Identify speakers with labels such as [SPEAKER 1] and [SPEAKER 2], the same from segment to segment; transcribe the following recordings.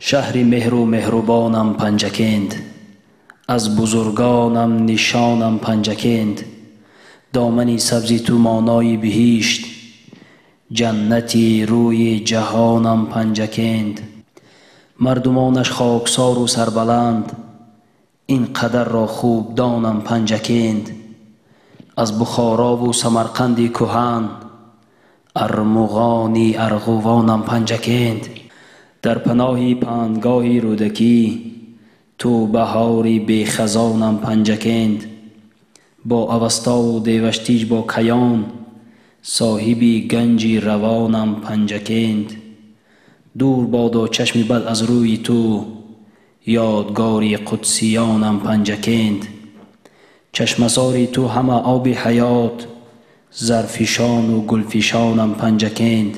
[SPEAKER 1] Шаҳри меҳру меҳрубонам Панҷакент, аз бузургонам нишонам Панҷакент. Домани сабзи ту монои биҳишт, ҷаннати рӯи ҷаҳонам Панҷакент. Мардумонаш хоксору сарбаланд, ин қадарро хуб донам Панҷакент. Аз Бухорову Самарқанди кӯҳан, армуғони арғувонам Панҷакент. Дар паноҳи пандгоҳи Рӯдакӣ, ту баҳори бехазонам Панҷакент. Бо Авастову Деваштич бо Каён, соҳиби ганҷи равонам Панҷакент. Дур бодо чашми бад аз рӯи ту, ёдгори қудсиёнам Панҷакент. Чашмасори ту ҳама оби ҳаёт, зарфишону гулфишонам Панҷакент.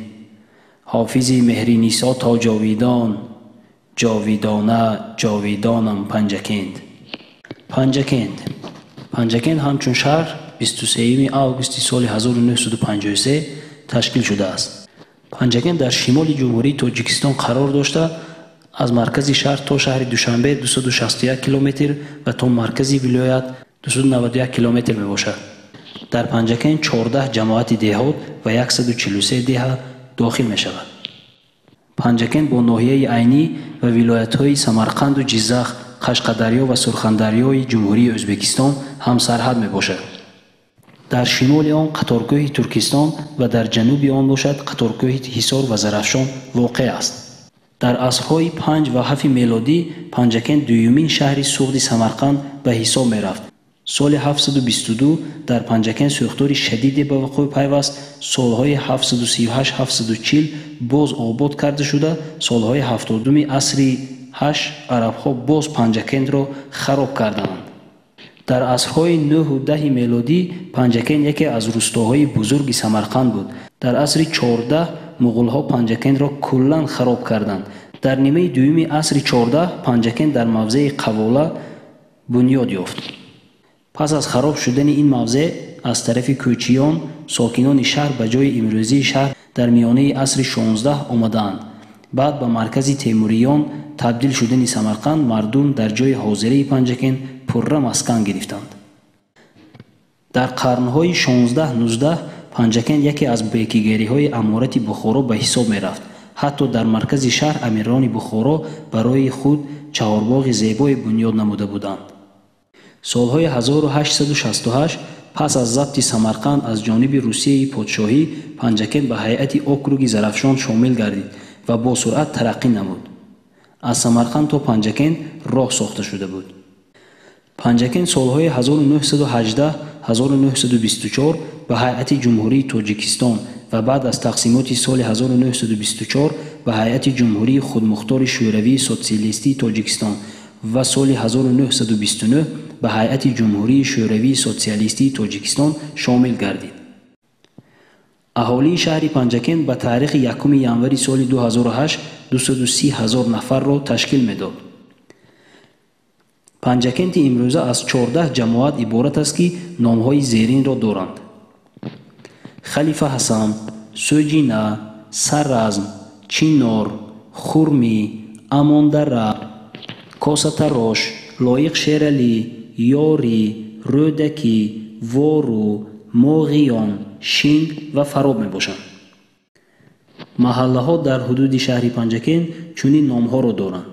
[SPEAKER 1] Ҳофизи Меҳринисо то ҷовидон, ҷовидона ҷовидонам Панҷакент. Панҷакент. Панҷакент ҳамчун шаҳр 23 августи соли 1953 ташкил шудааст. Панҷакент дар шимоли Ҷумҳурии Тоҷикистон қарор дошта, аз маркази шаҳр то шаҳри Душанбе 261 километр ва то маркази вилоят 291 километр мебошад. Дар Панҷакент 14 ҷамоати деҳот ва 143 деҳа дохил мешавад. Панҷакент бо ноҳияи Айнӣ ва вилоятҳои Самарқанду Ҷиззах, Қашқадарё ва Сурхандарёи Ҷумҳурии Ӯзбекистон ҳамсарҳад мебошад. Дар шимоли он қаторкӯҳи Туркистон ва дар ҷануби он бошад қаторкӯҳи Ҳисор ва Зарафшон воқеъ аст. Дар асрҳои 5 ва 7 мелодӣ Панҷакент дуюмин шаҳри Суғди Самарқанд ба ҳисоб мерафт. Соли 722 дар Панҷакент сӯхтори шадиде ба вуқӯъ пайваст. Солҳои 738-740 боз обод карда шуда, солҳои 70-уми асри 8 арабҳо боз Панҷакентро хароб карданд. Дар асрҳои 9 10 мелодӣ Панҷакент яке аз рустоҳои бузурги Самарқанд буд. Дар асри 14 муғулҳо Панҷакентро куллан хароб карданд. Дар нимаи дуюми асри 14 Панҷакент дар мавзеи Қавола бунёд ёфт. Пас аз хароб шудани ин мавзеъ аз тарафи кӯчиён, сокинони шаҳр ба ҷои имрӯзии шаҳр дар миёнаи асри 16 омадаанд. Баъд ба маркази Темуриён табдил шудани Самарқанд, мардум дар ҷои ҳозираи Панҷакент пурра маскан гирифтанд. Дар қарнҳои 16-19 Панҷакент яке аз бекигариҳои аморати Бухоро ба ҳисоб мерафт. Ҳатто дар маркази шаҳр амирони Бухоро барои худ чаҳорбоғи зебое бунёд намуда буданд. Солҳои 1868 пас аз забти Самарқанд аз ҷониби Русияи подшоҳӣ, Панҷакент ба ҳайати округи Зарафшон шомил гардид ва бо суръат тараққӣ намуд. Аз Самарқанд то Панҷакент роҳ сохта шуда буд. Панҷакент солҳои 1918-1924 ба ҳайати Ҷумҳурии Тоҷикистон ва баъд аз тақсимоти соли 1924 ба ҳайати Ҷумҳурии Худмухтори Шӯравии Социалистии Тоҷикистон ва соли 1929 ба ҳайати Ҷумҳурии Шӯравии Социалистии Тоҷикистон шомил гардид. Аҳолии шаҳри Панҷакент ба таърихи 1 январи соли 2008 230 ҳазор нафарро ташкил медод. Панҷакенти имрӯза аз 14 ҷамоат иборат аст, ки номҳои зеринро доранд: Халифа Ҳасан, Сӯҷина, Саразм, Чинор, Хурмӣ, Амондара, Косатарош, Лоиқ Шералӣ, Ёрӣ, Рӯдакӣ, Вору, Моғиён, Шин ва Фароб мебошанд. Маҳаллаҳо дар ҳудуди шаҳри Панҷакент чунин номҳоро доранд: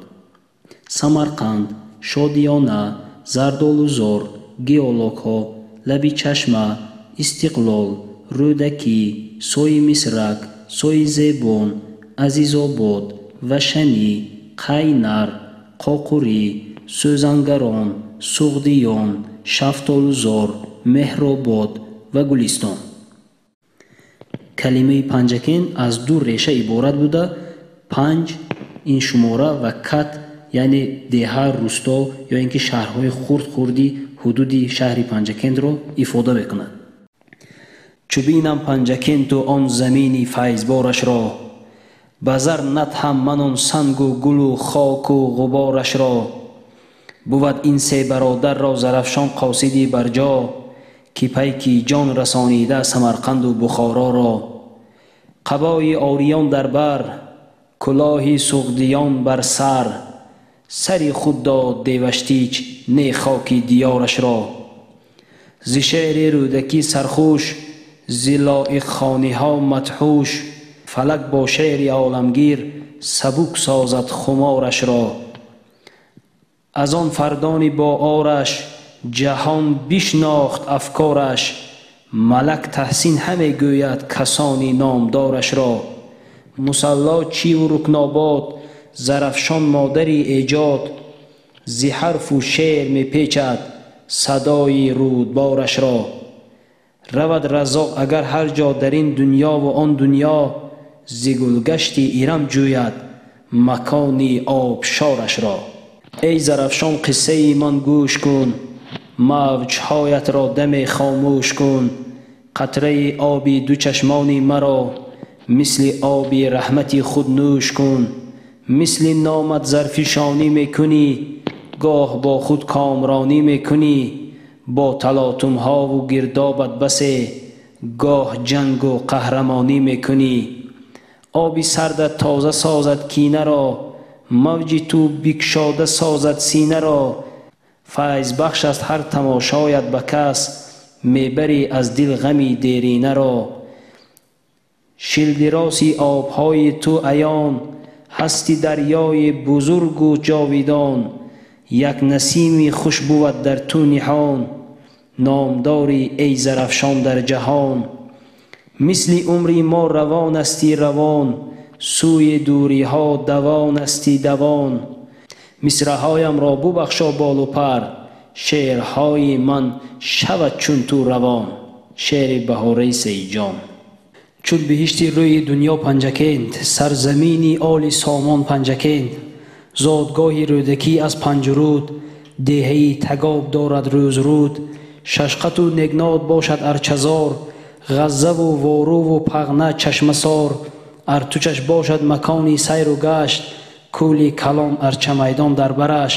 [SPEAKER 1] Самарқанд, Шодиёна, Зардолузор, Геологҳо, Лаби Чашма, Истиқлол, Рӯдакӣ, Сои Мисрак, Сои Зебон, Азизобод, Вашанӣ, Қайнар, Қоқурӣ, Сӯзангарон, Суғдиён, Шафтолузор, Меҳробод ва Гулистон. Калимаи Панҷакент аз ду реша иборат буда, панҷ ин шумора ва кат яъне деҳа, русто ё ин ки шаҳрҳои хурд-хурди ҳудуди шаҳри Панҷакентро ифода мекунад. Чу бинам Панҷакенту он замини файзборашро, ба зар надҳам ман он сангу гулу хоку ғуборашро. Бувад ин се бародарро Зарафшон қосиди барҷо, ки пайки ҷон расонида Самарқанду Бухороро. Қабои ориён дар бар, кулоҳи суғдиён бар сар. Сари худ дод Деваштич, не хоки диёрашро. Зи шеъри Рӯдакӣ сархуш, зи лоиқхониҳо мадҳуш, фалак бо шеъри оламгир сабук созад хуморашро. Аз он фардони бо ораш ҷаҳон бишнохт афкораш, малак таҳсин ҳаме гӯяд касони номдорашро. Мусалло чиву Рукнобод, Зарафшон модари эҷод, зи ҳарфу шеър мепечад садои рӯдборашро. Равад Раззоқ агар ҳар ҷо дар ин дунёву он дунё, зи гулгашти Ирам ҷӯяд макони обшорашро. Эй Зарафшон, қиссаи ман гӯш кун, мавҷҳоятро даме хомӯш кун. Қатраи оби ду чашмони маро мисли оби раҳмати худ нӯш кун. Мисли номат зарфишонӣ мекунӣ, гоҳ бо худ комронӣ мекунӣ. Бо талотумҳову гирдобат басе, гоҳ ҷангу қаҳрамонӣ мекунӣ. Оби сардат тоза созад кинаро, мавҷи ту бикшода созад синаро. Файзбахш аст ҳар тамошоят ба кас, мебарӣ аз дил ғами деринаро. Шилдироси обҳои ту аён, ҳасти дарёи бузургу ҷовидон. Як насими хуш бувад дар ту ниҳон, номдори эй Зарафшон дар ҷаҳон. Мисли умри мо равонасти равон, сӯи дуриҳо давонасти давон. Мисраҳоямро бубахшо болу пар, шеърҳои ман шавад чун ту равон. Шеъри Баҳораи Саидҷон. Чун биҳишти рӯи дунё Панҷакент, сарзамини оли сомон Панҷакент, зодгоҳи Рӯдакӣ аз Панҷруд, деҳаи тагоб дорад рӯзруд. Шашқату Негнод бошад арчазор, ғаззаву воруву пағна чашмасор. Артучаш бошад макони сайру гашт, кӯли калон арчамайдон дар бараш.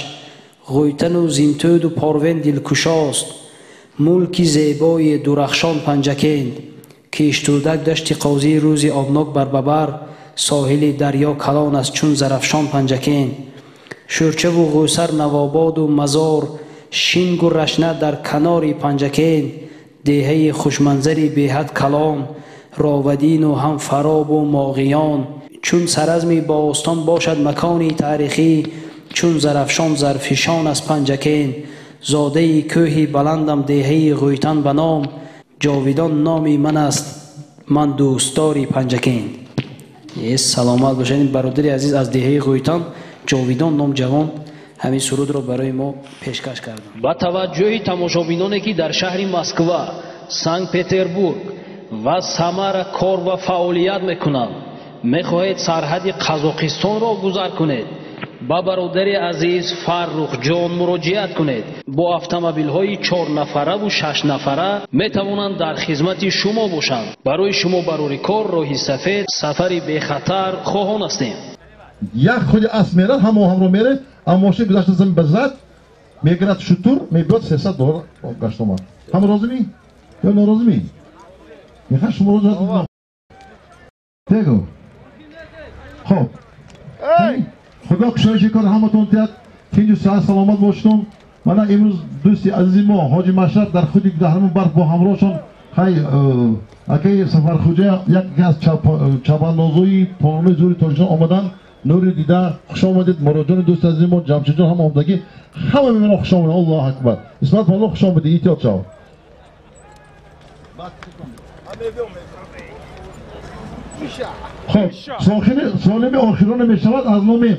[SPEAKER 1] Ғӯйтану Зинтӯду Порвен дилкушост, мулки зебои дурахшон Панҷакент. Киштудак дашти қозии рӯзи обнок бар бабар, соҳили дарё калон аст чун Зарафшон Панҷакент. Шӯрчаву Ғӯсар Навободу Мазор, шингу рашна дар канори Панҷакент. Деҳаи хушманзари беҳад калон, Ровадину ҳам Фаробу Моғиён. Чун саразми бостон бошад макони таърихӣ, чун Зарафшон зарфишон аз Панҷакент. Зодаи кӯҳи баландам деҳаи Ғӯйтан ба ном, ҷовидон номи ман аст, ман дӯстдори Панҷакент. Саломат бошед, бародари азиз аз деҳаи Ғӯйтан, ҷовидон ном ҷавон ҳамин сурудро барои мо пешкаш карданд. Ба таваҷҷӯҳи тамошобиноне ки дар шаҳри Москва, Санкт-Петербург ва Самара кор ва фаъолият мекунанд, мехоҳед сарҳади Қазоқистонро гузар кунед, ба бародари азиз Фаррухҷон муроҷиат кунед. Бо автомобилҳои 4 нафараву 6 нафара метавонанд дар хизмати шумо бошанд. Барои шумо барори кор, роҳи сафед, сафари бехатар хоҳон ҳастем.
[SPEAKER 2] Як худи асп мерад, ҳамо ҳамро мере, аммо мошин гузашта зами ба зад мегирад, шутур мебиёд, 300 доллар гашт омад. Ҳама розимӣ ё норозимӣ? Мехоҳ шумо розӣ бегу. Хоб, худо кушоиши кор ҳаматон тиҳад, тинҷу сиҳат саломат бошитон. Мана имрӯз дӯсти азизи мо ҳоҷи Машраб дар худи даҳрму барф бо ҳамроҳшон, хай, акаи Сафархуҷа, яке аз чабандозои полонои зури Тоҷикистон омаданд. Нури дида, хуш омадед. Муроҷони дӯсти азизи мо Ҷамшидҷон ҳам омадагӣ. Ҳама мемонам, хуш омадед. Аллоҳу акбар. Исмат палвон, хуш омадед, эҳтиёт шав. Хоб, солими охирона мешавад аз номи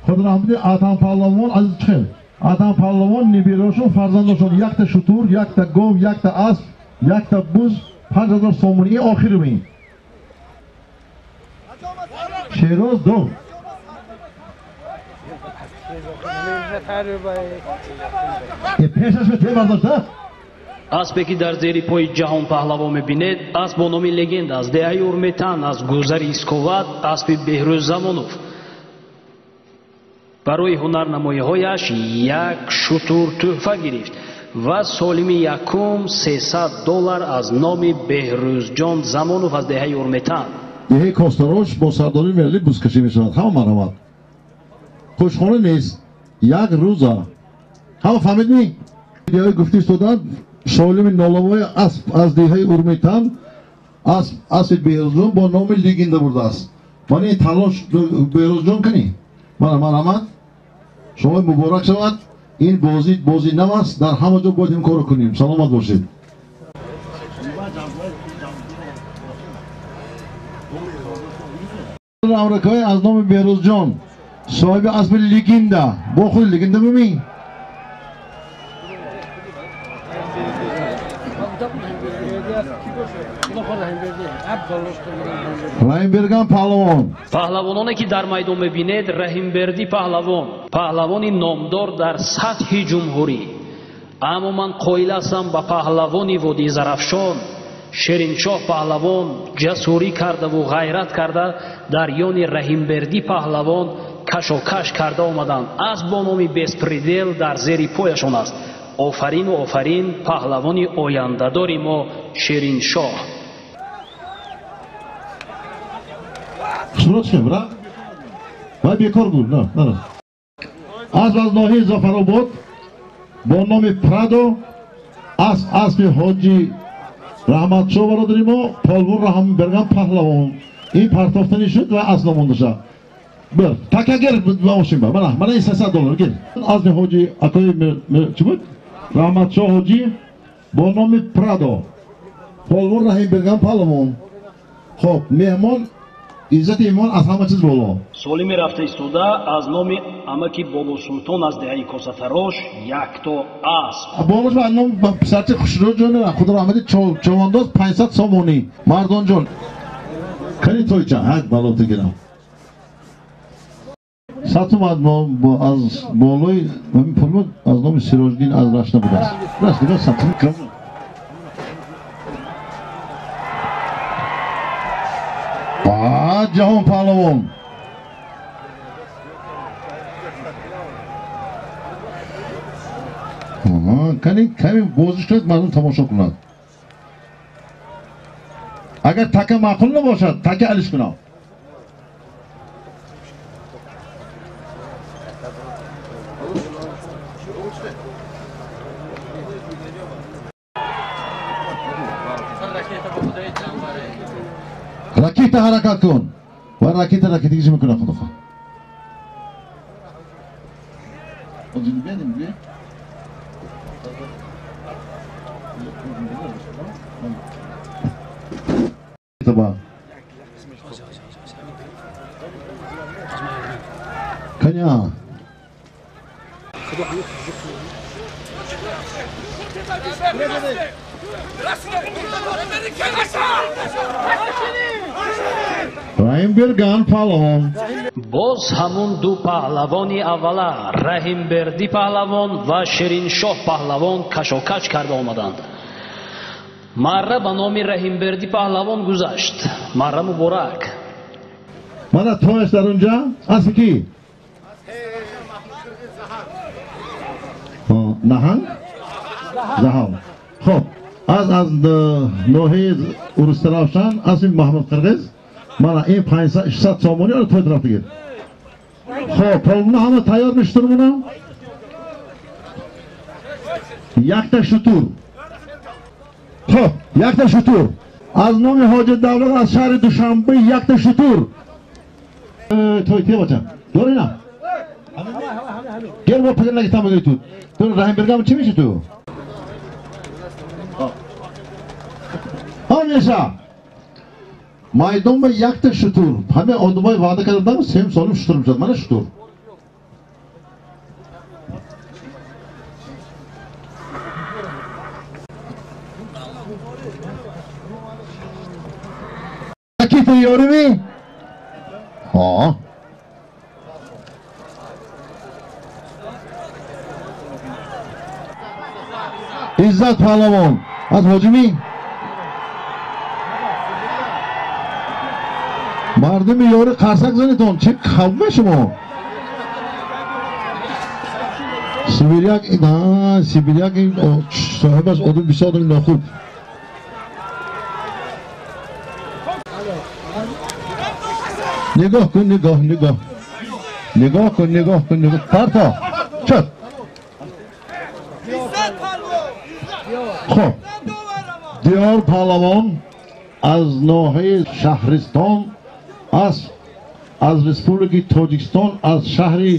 [SPEAKER 2] Худораҳмати Атам паҳлавон, азиз чихел Атам паҳлавон, нибирошон, фарзандошон якта шутур, якта гов, якта асп, якта буз, 5000 сомонӣ. Ин охири ин Шероз ду. Пешаш бардошта.
[SPEAKER 1] Аспе ки дар зери пои Ҷаҳон паҳлавон мебинед, асп бо номи Легенда аз деҳаи Урметан, аз гузари Исковат, аспи Беҳрӯз Замонов барои ҳунарнамоиҳояш як шутур тӯҳфа гирифт ва солими якум 300 доллар аз номи Беҳрӯзҷон Замонов аз деҳаи Урметан.
[SPEAKER 2] Деҳаи Костарош бо сардории миллӣ бузкашӣ мешавад. Ҳама марҳамат. Хушхона нест. Як рӯза. Ҳама фаҳмидми? Деҳаи гуфти истодаанд шолими нолавои асп аз деҳаи Урметан асп аспи Беҳрӯзҷон бо номи Легенда бурдааст. Мана ин талош Беҳрӯзҷон кунӣ. Мана марҳамат. Шумо муборак шавад. Ин бозӣ бозӣ нав аст. Дар ҳама ҷо бояд ин корро кунем. Саломат бошед. Амрикои аз номи Беҳрӯзҷон соҳиби аспи Легенда. Бо худ Легенда бимӣ? Раҳимберган паҳлавон.
[SPEAKER 1] Паҳлавононе ки дар майдон мебинед, Раҳимбердӣ паҳлавон, паҳлавони номдор дар сатҳи ҷумҳурӣ. Аммо ман қоил ҳастам ба паҳлавони водии Зарафшон, Шириншоҳ паҳлавон ҷасурӣ кардаву ғайрат карда дар ёни Раҳимбердӣ паҳлавон кашокаш карда омаданд. Асп бо номи Беспредел дар зери пояшон аст. Офарину офарин паҳлавони ояндадори мо Шириншоҳ.
[SPEAKER 2] Сурат шем, ра? Вай бекор буд, на, на. Асп аз ноҳияи Зафаробод бо номи Прадо, асп аспи ҳоҷи Раҳматшоҳ бародари мо, полвон Раҳимберган паҳлавон. Ин партофтанӣ шуд ва асп номонда шуд. Бир, така гир бошим ба. Мана, мана ин $300 гир. Аспи ҳоҷи акои чӣ буд? Раҳматшоҳ ҳоҷи бо номи Прадо, полвон Раҳимберган паҳлавон. Хоб, меҳмон иззати имон аз ҳама чиз боло.
[SPEAKER 1] Солими рафта истода аз номи амаки Бобосултон аз деҳаи Косатарош якто асп.
[SPEAKER 2] Бонус ба номи писарчи Хушрӯҷон Худо раҳмати Човандоз 500 сомонӣ. Мардонҷон, кани тойча, ҳак балота гирам. Сатум аз болои ҳамин пулмо аз номи Сироҷиддин аз Рашт набудааст. Раст дига сатум. Ҷаҳон паҳлавон. Кани ками бозиш кунад, мардум тамошо кунад. Агар така маъқул набошад, така алиш кунам. Ракета ҳаракат кун. Ва ракета ракетагиша мекунад худо хоҳ. Каня. Раҳимберган паҳлавон.
[SPEAKER 1] Боз ҳамун ду паҳлавони аввала Раҳимбердӣ паҳлавон ва Шириншоҳ паҳлавон кашокаш карда омаданд. Марра ба номи Раҳимбердӣ паҳлавон гузашт. Марра муборак.
[SPEAKER 2] Мана тояш дар унҷа аспи ки? Наҳанг? Заҳав. Хоб, аз ноҳияи Урустаравшан аспи Маҳмуд Қирғиз. Мана ин 500 сомонӣ ро той тараф бигир. Хоб, полвона ҳама тайёр мешутурмона? Якта шутур. Хоб, якта шутур. Аз номи ҳоҷи Давлат аз шаҳри Душанбе якта шутур. Той те бача. Дори на? Гер бо пагар нагитам бигир ту. Ту Раҳимбергам чӣ меши ту? Ҳамеша. Майдон ба якта шутур. Ҳама одамой ваъда кардам, сем солим шутур мешавад. Мана шутур. Ракета ёрими? Ҳа. Иззат паҳлавон. Аз ҳоҷимӣ? Мардуми ёри қарсак занитон, чӣ хавме шумо? Сибиряк, Сибиряк соҳибаш одам бисёр одами нохуб. Нигоҳ кун, нигоҳ, нигоҳ. Нигоҳ кун, нигоҳ кун, нигоҳ. Парто. Чот. Хуб. Диёр паҳлавон аз ноҳияи Шаҳристон, аз Республикаи Тоҷикистон, аз шаҳри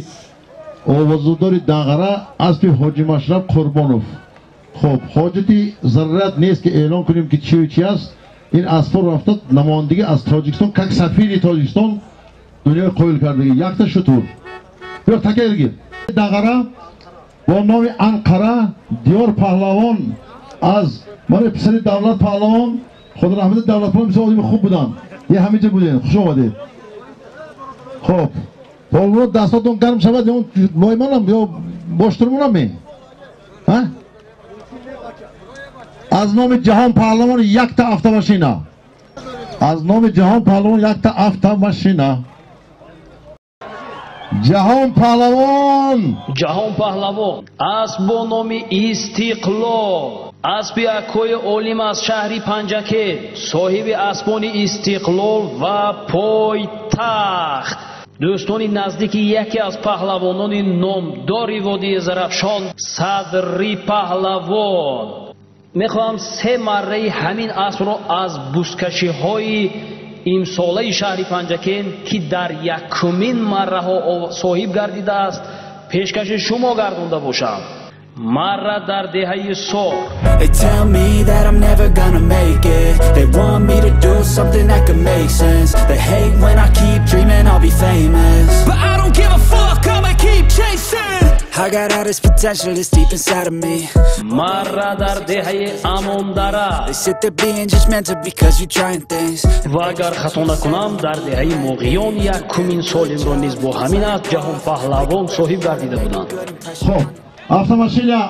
[SPEAKER 2] овозудори Дағара, аспи Ҳоҷи Машраб Қурбонов. Хуб, ҳоҷати зарурат нест ки эълон кунем ки чию чи аст. Ин аспҳо рафта намояндагӣ аз Тоҷикистон, как сафири Тоҷикистон дунёи қоил кардагӣ. Якта шутур. Биё такер гир. Дағара бо номи Анқара, Диёр паҳлавон аз мана писари Давлат паҳлавон, Худо раҳмати Давлат паҳлавон бисёр одами хуб буданд. Е ҳаминҷа будем. Хуш омадед. Хуб, паҳлавон дастотон гарм шавад, ё лоймонам ё боштурмонам ме? Ҳа? Аз номи Ҷаҳон паҳлавон якта автомашина. Аз номи Ҷаҳон паҳлавон якта автомашина. Ҷаҳон паҳлавон.
[SPEAKER 1] Ҷаҳон паҳлавон асп бо номи Истиқлол, аспи акои олим аз шаҳри Панҷакент, соҳиби аспони Истиқлол ва пойтахт. Дӯстони наздики яке аз паҳлавонони номдори водии Зарафшон, Садри паҳлавон. Мехоҳам се марраи ҳамин аспро аз бузкашиҳои имсолаи шаҳри Панҷакент, ки дар якумин марраҳо соҳиб гардидааст, пешкаши шумо гардонда бошам. Марра дар деҳаи Сор.
[SPEAKER 3] They tell me that I'm never gonna make it. They want me to do something that could make sense. They hate when I keep dreaming I'll be famous. But I don't give a fuck, I'ma keep chasing. I got all this potential that's deep inside of me.
[SPEAKER 1] Марра дар деҳаи Амондара.
[SPEAKER 3] They sit there being judgmental because you trying things.
[SPEAKER 1] Ва агар хато накунам, дар деҳаи Моғиён якумин солимро низ бо ҳамин асп Ҷаҳон паҳлавон соҳиб гардида буданд.
[SPEAKER 2] Хуб, автомашина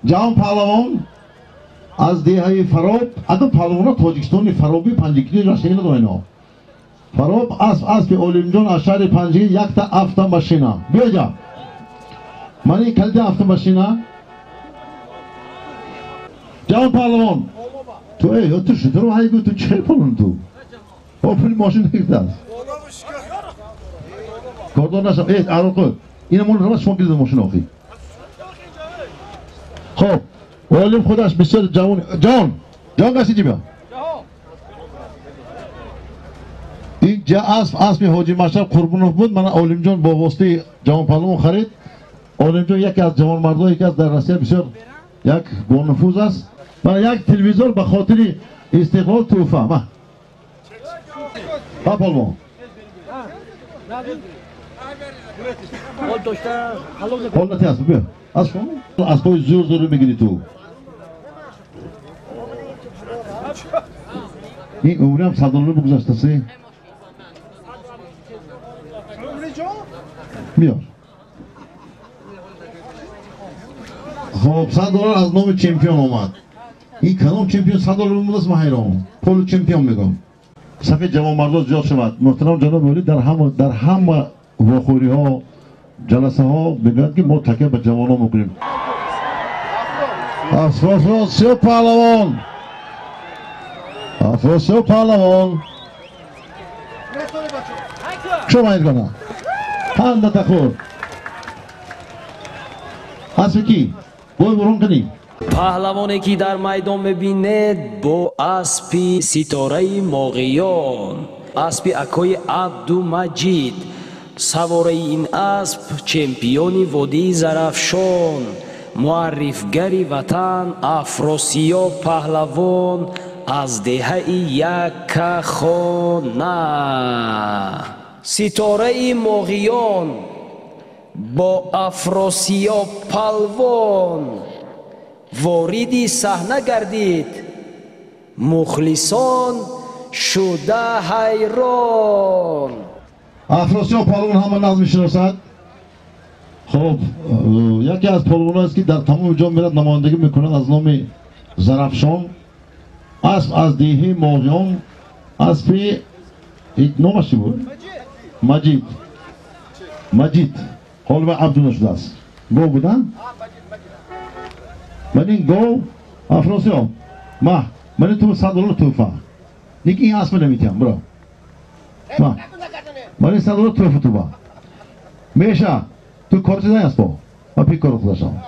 [SPEAKER 2] Ҷаҳон паҳлавон аз деҳаи Фароб. Ада паҳлавонҳо Тоҷикистони Фароби Панҷакентӣ раштагӣ надоранд инҳо. Фароб асп, аспи Олимҷон аз шаҳри Панҷакент якта автомашина. Биёҷа. Ман ин калиди автомашина. Ҷаҳон паҳлавон. Ту эй, ту шутур ҳайгу, ту чӣ пулун ту? О, пули мошин гирифтааст. Кордор нашав. Эй, ароқо. Ина мол рава шумо гирифта мошин охи. Хуб, олим худаш бисёр ҷавон. Ҷаҳон, ҷаҳон гашти ҷи бия. Ин асп, аспи Ҳоҷи Машраб Қурбонов буд. Мана Олимҷон бо воситаи Ҷаҳон паҳлавон харид. Олимҷон яке аз ҷавонмардое ки аз дар Россия бисёр як бонуфуз аст. Мана як телевизор ба хотири Истиқлол туҳфа. Ма. Ҳа паҳлавон. Ҳолати асп биё. Асп аспҳои зӯр зӯр мегирӣ ту. Ин умриам садоллар бигузаштаси. Биё. Хуб, $100 аз номи чемпион омад. Ин кадом чемпион $100 омадааст, ман ҳайронам. Полу чемпион мегӯям. Сафи ҷавонмардо зиёд шавад. Муҳтарам ҷаноби олӣ, дар ҳама вохӯриҳо, ҷаласаҳо мегӯянд ки мо такя ба ҷавонон мекунем. Афросиёб паҳлавон. Афросиёб паҳлавон. Шо майд кана? Ҳанда тахур. Аспи кӣ? Бой бурун кунӣ.
[SPEAKER 1] Паҳлавоне ки дар майдон мебинед бо аспи Ситораи Моғиён, аспи акои Абдумаҷид. Савораи ин асп чемпиони водии Зарафшон, муаррифгари ватан Афросиёб паҳлавон аз деҳаи Яккахона. Ситораи Моғиён бо Афросиёб палвон вориди саҳна гардид. Мухлисон шуда ҳайрон.
[SPEAKER 2] Афросиёб палвон ҳама нағз мешиносад. Хуб, яке аз палвонҳоест ки дар тамоми ҷо мерад, намояндагӣ мекунад аз номи Зарафшон. Асп аз деҳаи Моғиён, аспи номаш чӣ буд? Маҷид. Маҷид. Ҳоло ба Абдулло шудааст. Гов будан? Ман ин гов Афросиёб. Ма, ман ту $100 туҳфа. Ники ин аспро наметиҳам, биро. Ма. Мани садро тӯфутуба. Меша, ту кор чизай аст бо? Ма пи кор худашам.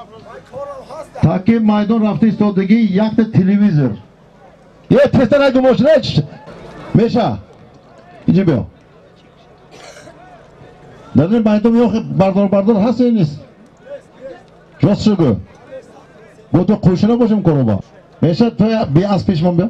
[SPEAKER 2] Таки майдон рафта истодагӣ якта телевизор. Е, тезтар айду мошина. Меша, инҷо биё. Дар ин майдон ё бардор бардор ҳаст ё нест? Рост шугӯ. Бо ту қӯшина бошем короба. Меша, ту беасп пешмон биё.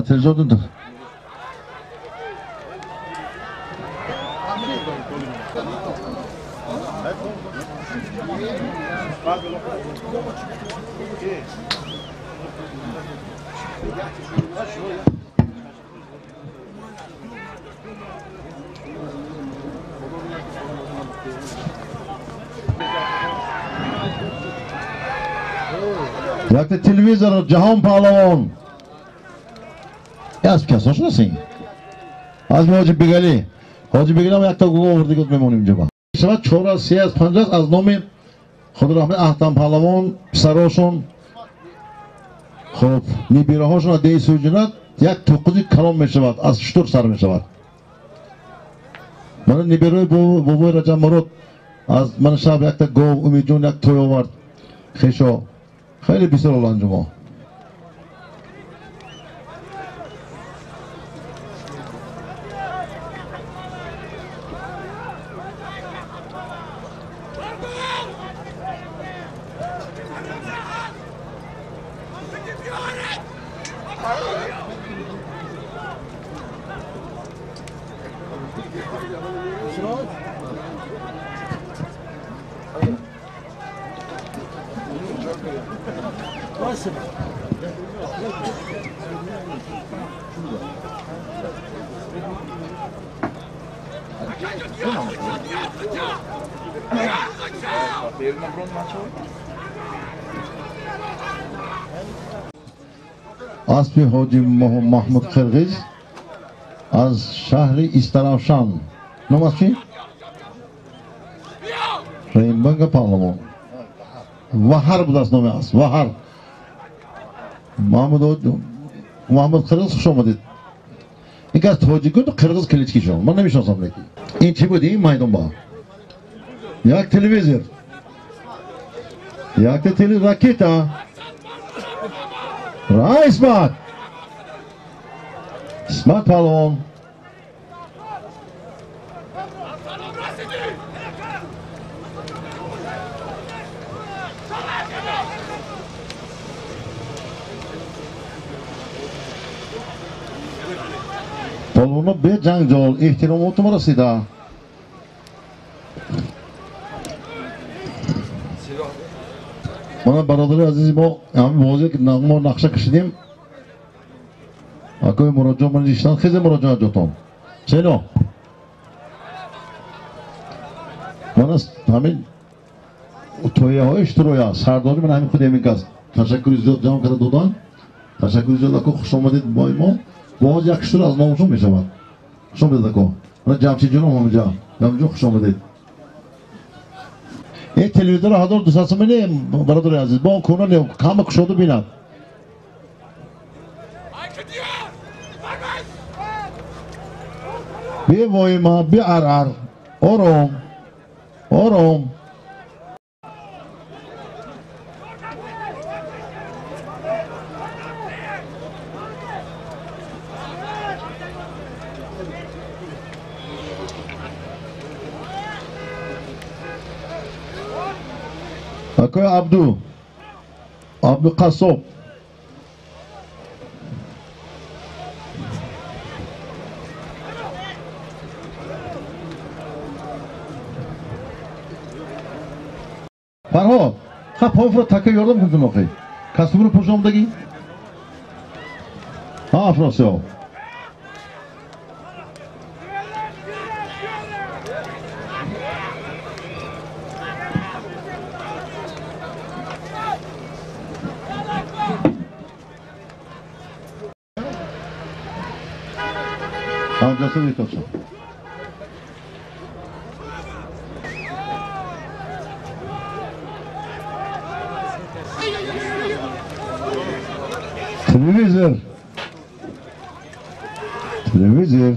[SPEAKER 2] Телевизор якта телевизор Ҷаҳон Паҳлавон. Аз касо шунасин? Аз ҳоҷи Бегалӣ. Ҳоҷи Бегалӣ ҳам якта гуго оварда гуфт мемонем инҷо. Шавад 4 аз 3 аз 5 аз номи Худо раҳмат Аҳтам Паҳлавон, писарошон, хуб, нибираҳошон аз деҳи Суҷунат як тоқузи калон мешавад, аз шутур сар мешавад. Мана нибираи бобои Раҷаб Мурод аз мана шаб якта гов Умидҷон як той овард. Хешо. Хеле бисёр оланҷумо. Аспи ҳоҷи Маҳмуд Қирғиз аз шаҳри Истаравшан. Ном аз чи? Раимбанга Паҳлавон. Ваҳар будааст номи асп. Ваҳар. Маҳмуд Қирғиз хуш омадед. Ин ки аз тоҷикон қирғиз кличкишон. Ман намешиносам лекин. Ин чӣ буд? Ин майдон ба? Як телевизор. Якта ракета. Ра Исмат. Исмат Паҳлавон. Паҳлавонҳо беҷанҷол эҳтиромотума расида. Мана бародари азизи мо ҳамин бозие ки мо нақша кашидем, акои Муроҷон ман ништан хезе Муроҷон аҷотон. Чено? Мана ҳамин тояҳои иштироя сардори ман ҳамин худи ҳамин кас. Ташаккури зиёд ҷамъ карда додан. Ташаккури зиёд ако, хуш омадед бо мо. Боз як шутур аз номшон мешавад. Хуш омадед ако. Мана Ҷамшидҷоном ҳаминҷа. Ҷамшидҷон хуш омадед. Ин телевизорро 1200 сомонӣ не, бародари азиз, бо он кӯна не, ҳама кушоду бинад. Бевоима, беарар, ором, ором. Акои Абду, Абду Қассоб. Фарҳод, ха пофро така ёрдам кун охи. Костюмро пӯшомдагӣ? Ҳа, Афросиёб. Amcası Vitosu. Телевизор. Телевизор.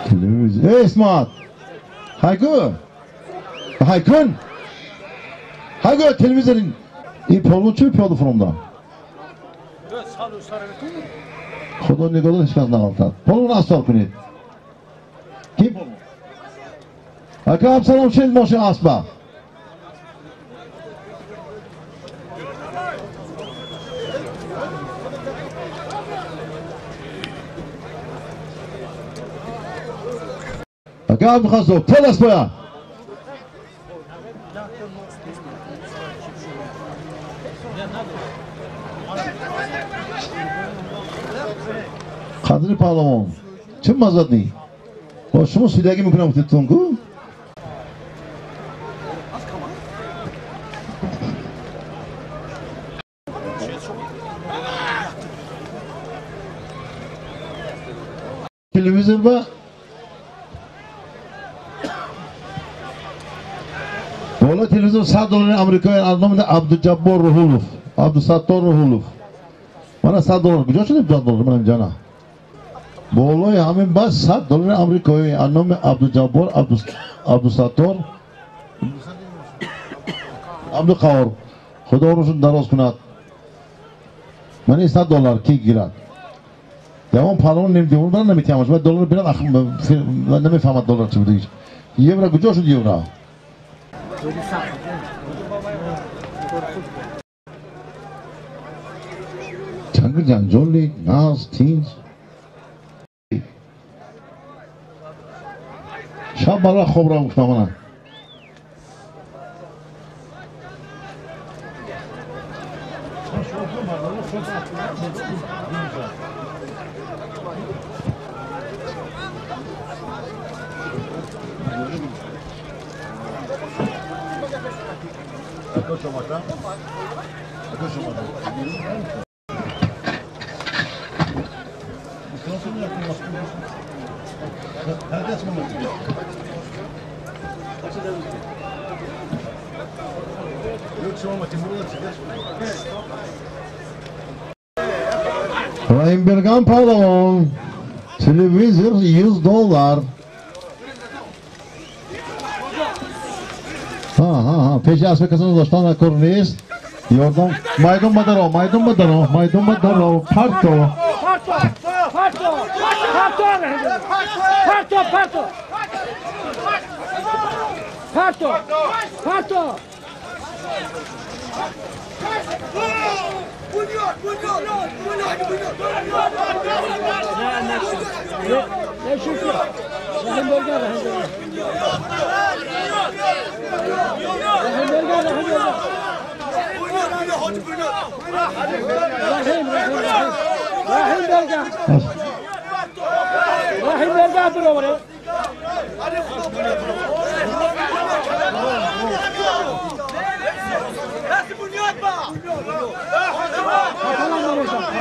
[SPEAKER 2] Телевизор. Эй, Исмат! Хайку! Хайкун! Хайку, телевизор! Ин полвон чӣ пиёда фуромда? Худо нигоҳ ҳеч кас нағалтад. Полвон асфал кунед. Ким полвон? Ака Абсалом шед мошин аспа. Ака Абдухасов, тел аспая. Қадри паҳлавон, чӣ маззат ни? Бо шумо сидагӣ мекунам гуфтетон ку? Телевизор ба боло телевизор 100 доллари амрикои аз номи Абдуҷаббор Руҳулов, Абдусаттор Руҳулов. Мана 100 доллар куҷо шуд 100 доллар? Мана ҷана. Болои ҳамин бас 100 доллари амрикоӣ аз номи Абдуҷаббор Абдусаттор Абдуқаҳор. Худо рӯзун дароз кунад. Мана 100 доллар ки гирад? Давом паҳлавон ним девор наметиҳамаш. Ва доллар бирад намефаҳмад доллар чӣ будагиш. Евро куҷо шуд евро? Чангир ҷанҷоли наз тинҷ. Шаб бара хоб ра гуфтам мана. Раимберган паҳлавон, телевизор 100 доллар. Ҳа, ҳа, ҳа, пеши аспи касон доштан накор нест. Ёрдам, майдон бадаро, майдон бадаро, майдон бадаро, парто.
[SPEAKER 4] Парто, парто, парто, парто, парто. Парто, парто.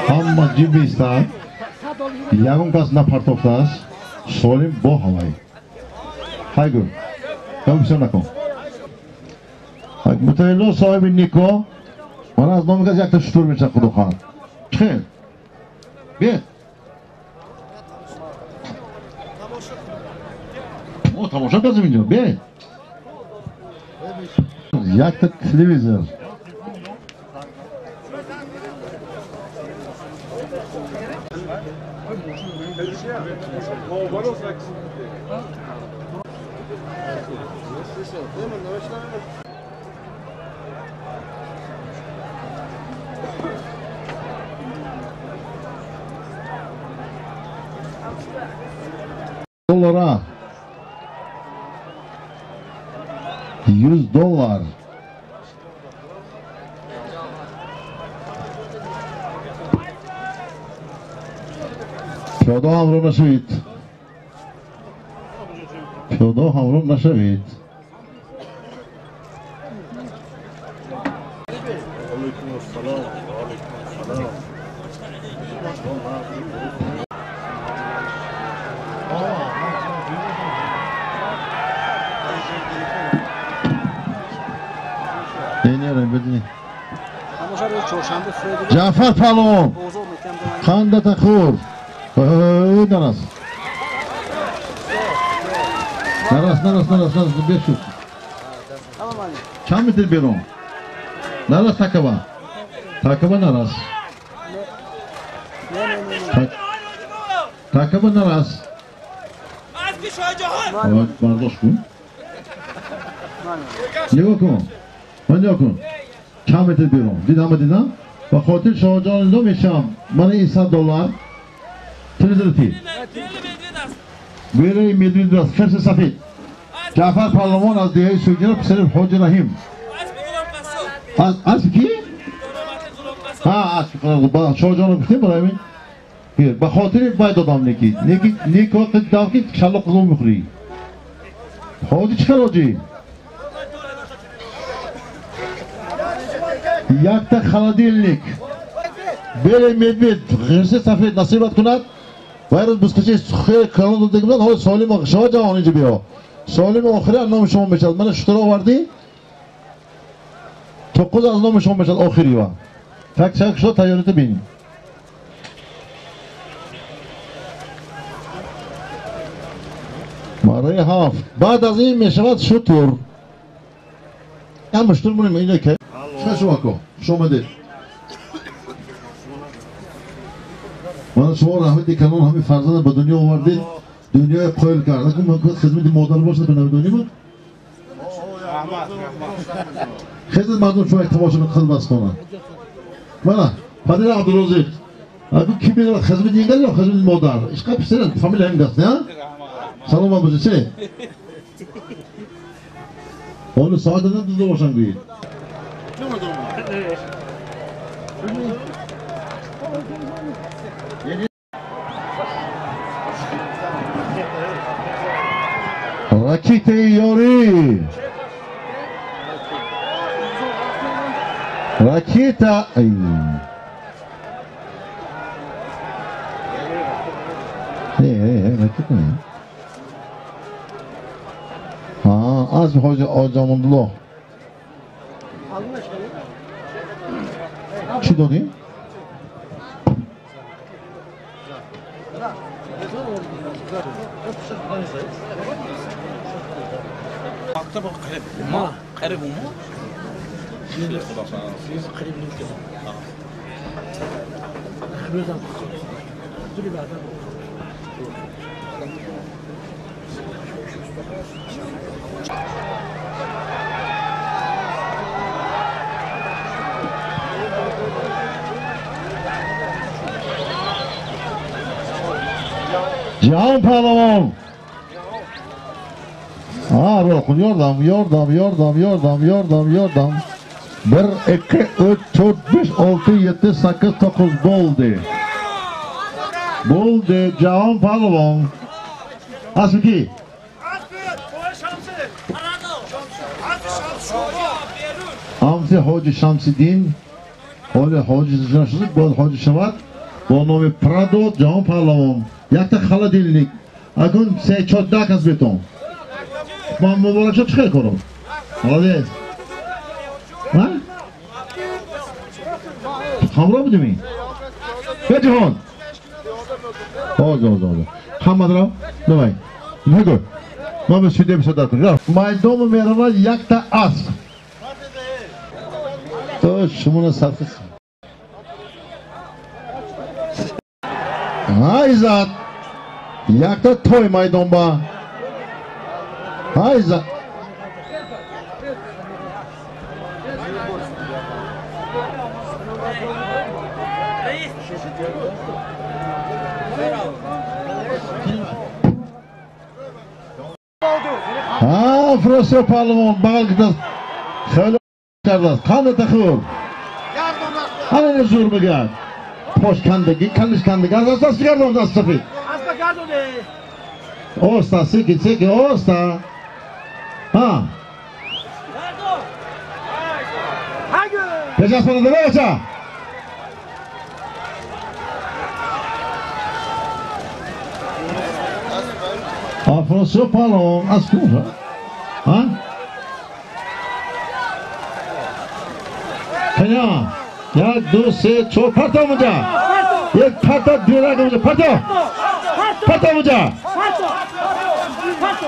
[SPEAKER 2] Ҳама ҷиб бистад, ягон кас напартофтааст, солим бо ҳавай. Хайгу, кам бисёр накун. Мутаилло соҳиби никоҳ, мана аз номи кас якта шутур мешавад худо хоҳад. Чӣ? Биед. Мо тамошо кардем инҷо, биед. Якта телевизор. Доллара. 100 доллар. Пиёда ҳамроҳ нашавед. Пиёда ҳамроҳ нашавед. Не, не, Ҷаъфар паҳлавон қандата хӯр. Нарас. Нарас, нарас, нарас, нарас, бешуд. Чанд метр берун? Нарас такаба. Такаба нарас. Такаба нарас. Бардошт кун. Нигоҳ кун. Ман нигоҳ кун. Чанд метр берун? Дидам, дидам. Ба хотир Шоҳҷон индо мешавам. Мана ин $100. Телевизор ти. Белый медведь аст, хирси сафед. Ҷаъфар паҳлавон аз деҳаи Суйҷира, писари Ҳоҷи Раҳим. Аз ки? Ҳа, аз Шоҳҷонро гуфтем барои ҳамин. Ба хотири вай додам неки. Неки неки вақт дав ки шаллоқ қизум мехӯрӣ. Ҳоҷи чӣ кар ҳоҷи? Якта холодильник. Белый медведь, хирси сафед насибат кунад. Вай рӯз бузкаши хеле калон дода буданд. Ҳоло солим Шоҳҷаҳон инҷо биё. Солим охири аз номи шумо мешавад. Мана шутура овардӣ? Тоққуз аз номи шумо мешавад охири ва. Так чак шуд тайёрита бин. Барои ҳафт. Баъд аз ин мешавад шутур. Ҳама шутур монем ино ки. Чӣ шумо ко? Хуш омадед. Мана шумо раҳмати калон ҳамин фарзанда ба дунё овардед, дунёи қоил кард. Акун ман хизмати модар бошад ба намедонем. Хизмати мардум шумо тамошо мекунад басхона. Мана падари Абдурозиқ. Акун ки меравад хизмати ин ё хизмати модар? Ишқа писарам, фамилия ҳамин гаст, не? Саломат бошед, чӣ? Ҳоло соат додам дузда бошам гӯед. Ракетаи ёрӣ. Ракета. Ракета не. Аз ҳоҷи Оҷамондулло. Чӣ додем? Ҷаҳон паҳлавон. Роҳ ёрдам, ёрдам, ёрдам, ёрдам, ёрдам, ёрдам. 1, 2, 3, 4, 5, 6, 7, 8, 9 bo'ldi. Bo'ldi, Jahon паҳлавон. Asbi ki? Амси Ҳоҷи Шамсиддин, ҳоли Ҳоҷи нашуд, боз Ҳоҷи шавад бо номи Прадо Ҷаҳон паҳлавон. Якта холодильник. Акун 3-4 10 кас бетон. Ман муборак шуд, чӣ хел корам? Молодец. Ҳа? Ҳамроҳ будем? Бе ҷаҳон. Оз, оз, оз. Ҳамадро, давай. Нагӯ. Ма ба судя бисодар кунем. Майдон меравад якта асп. То шуморо сарф. Ҳа, Иззат. Якта той майдон ба. Ҳа, Иззат. Ҳа, Фирозшоҳ паҳлавон бағал кардааст. Хеле кардааст. Қандата хӯр. Ҳамина зур мегӯяд. Пошкандагӣ, калишкандагӣ аз даст гардон даст сафед. Оста, секин, секин, оста. Ҳа. Пеш аз пана давай бача. Афросиёб паҳлавон аз куҷо? Ҳа? Кана, 1 2 3 4 парто муҷа. Як парто дирак муҷа. Парто. Парто муҷа.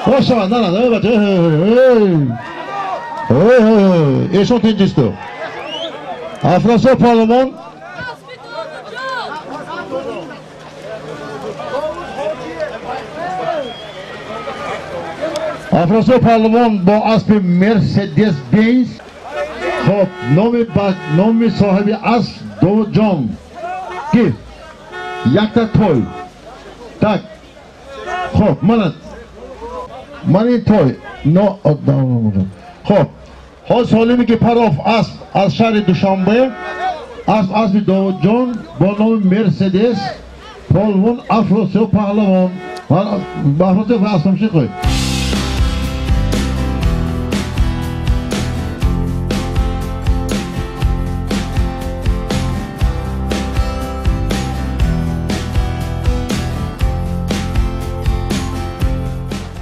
[SPEAKER 2] Боша, на на, бача. Эй, эй, эшон тинҷисту. Афросиёб паҳлавон. Афросиёб паҳлавон бо аспи Мерседес Бенз. Хоб, номи соҳиби асп Довудҷон. Ки? Якта той. Так. Хоб, ман ин той. Но, хоб. Ҳоҷ Солиме ки паров асп аз шаҳри Душанбе, асп аспи Довудҷон бо номи Мерседес, полвон Афросиёб паҳлавон. Афросиёб аспам чӣ қӯй?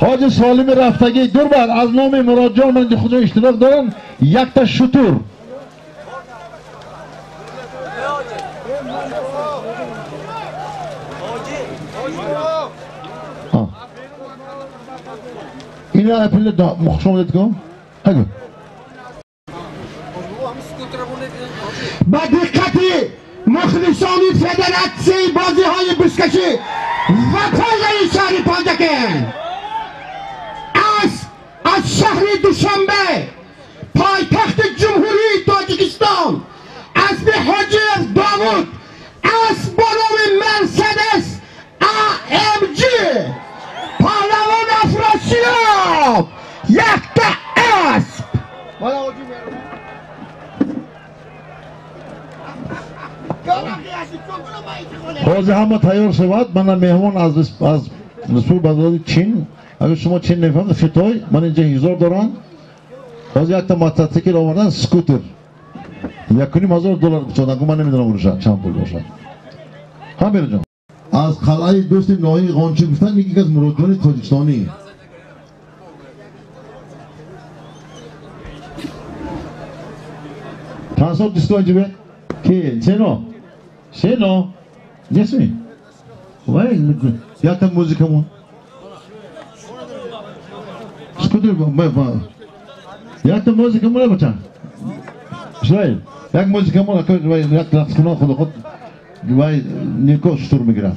[SPEAKER 2] Ҳоҷи Солими рафтагӣ дурбар аз номи Муродҷон ман худо иштирок дорам якта шутур. Ина апелле да мухшом дедко. Ҳагу.
[SPEAKER 5] Ба диққати мухлисони федератсияи бозиҳои бузкашӣ ва пояи шаҳри Панҷакент аз шаҳри Душанбе, пойтахти Ҷумҳурии Тоҷикистон, аспи Ҳоҷиев Довуд, асп бо номи Мерседес AMG, паҳлавон Афросиёб, якта асп.
[SPEAKER 2] Ҳозир ҳама тайёр шавад. Мана меҳмон аз Республикаи Чин. Агар шумо Чин нефаҳмед, Хитой, ман инҷа ҳизор доранд. Ҳозир якта мотоцикл овардан, скутер. 1,5 ҳазор доллар гуфтанд. Ман намедонам урӯша чанд пул бошад. Ҳа Меҳриҷон. Аз қалъаи дӯсти ноҳияи Ғончӣ гуфтанд, яке аз Муродҷони тоҷикистонӣ. Чанд сол диско инҷа бе? Ки? Сено? Сено? Несми? Вай, якта музикамон. Скутер, якта музика мона бача. Исроил, як музика мона, як рақс кунон худо худ вай нико шутур мегирад.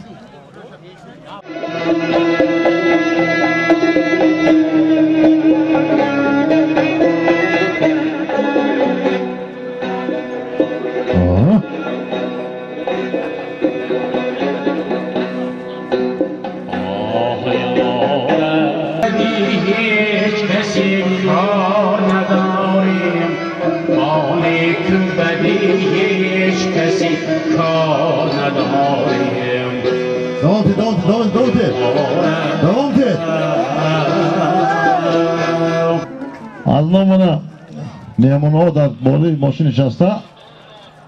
[SPEAKER 2] Давом тед. Аз номана меҳмонҳо дар болои мошин нишаста,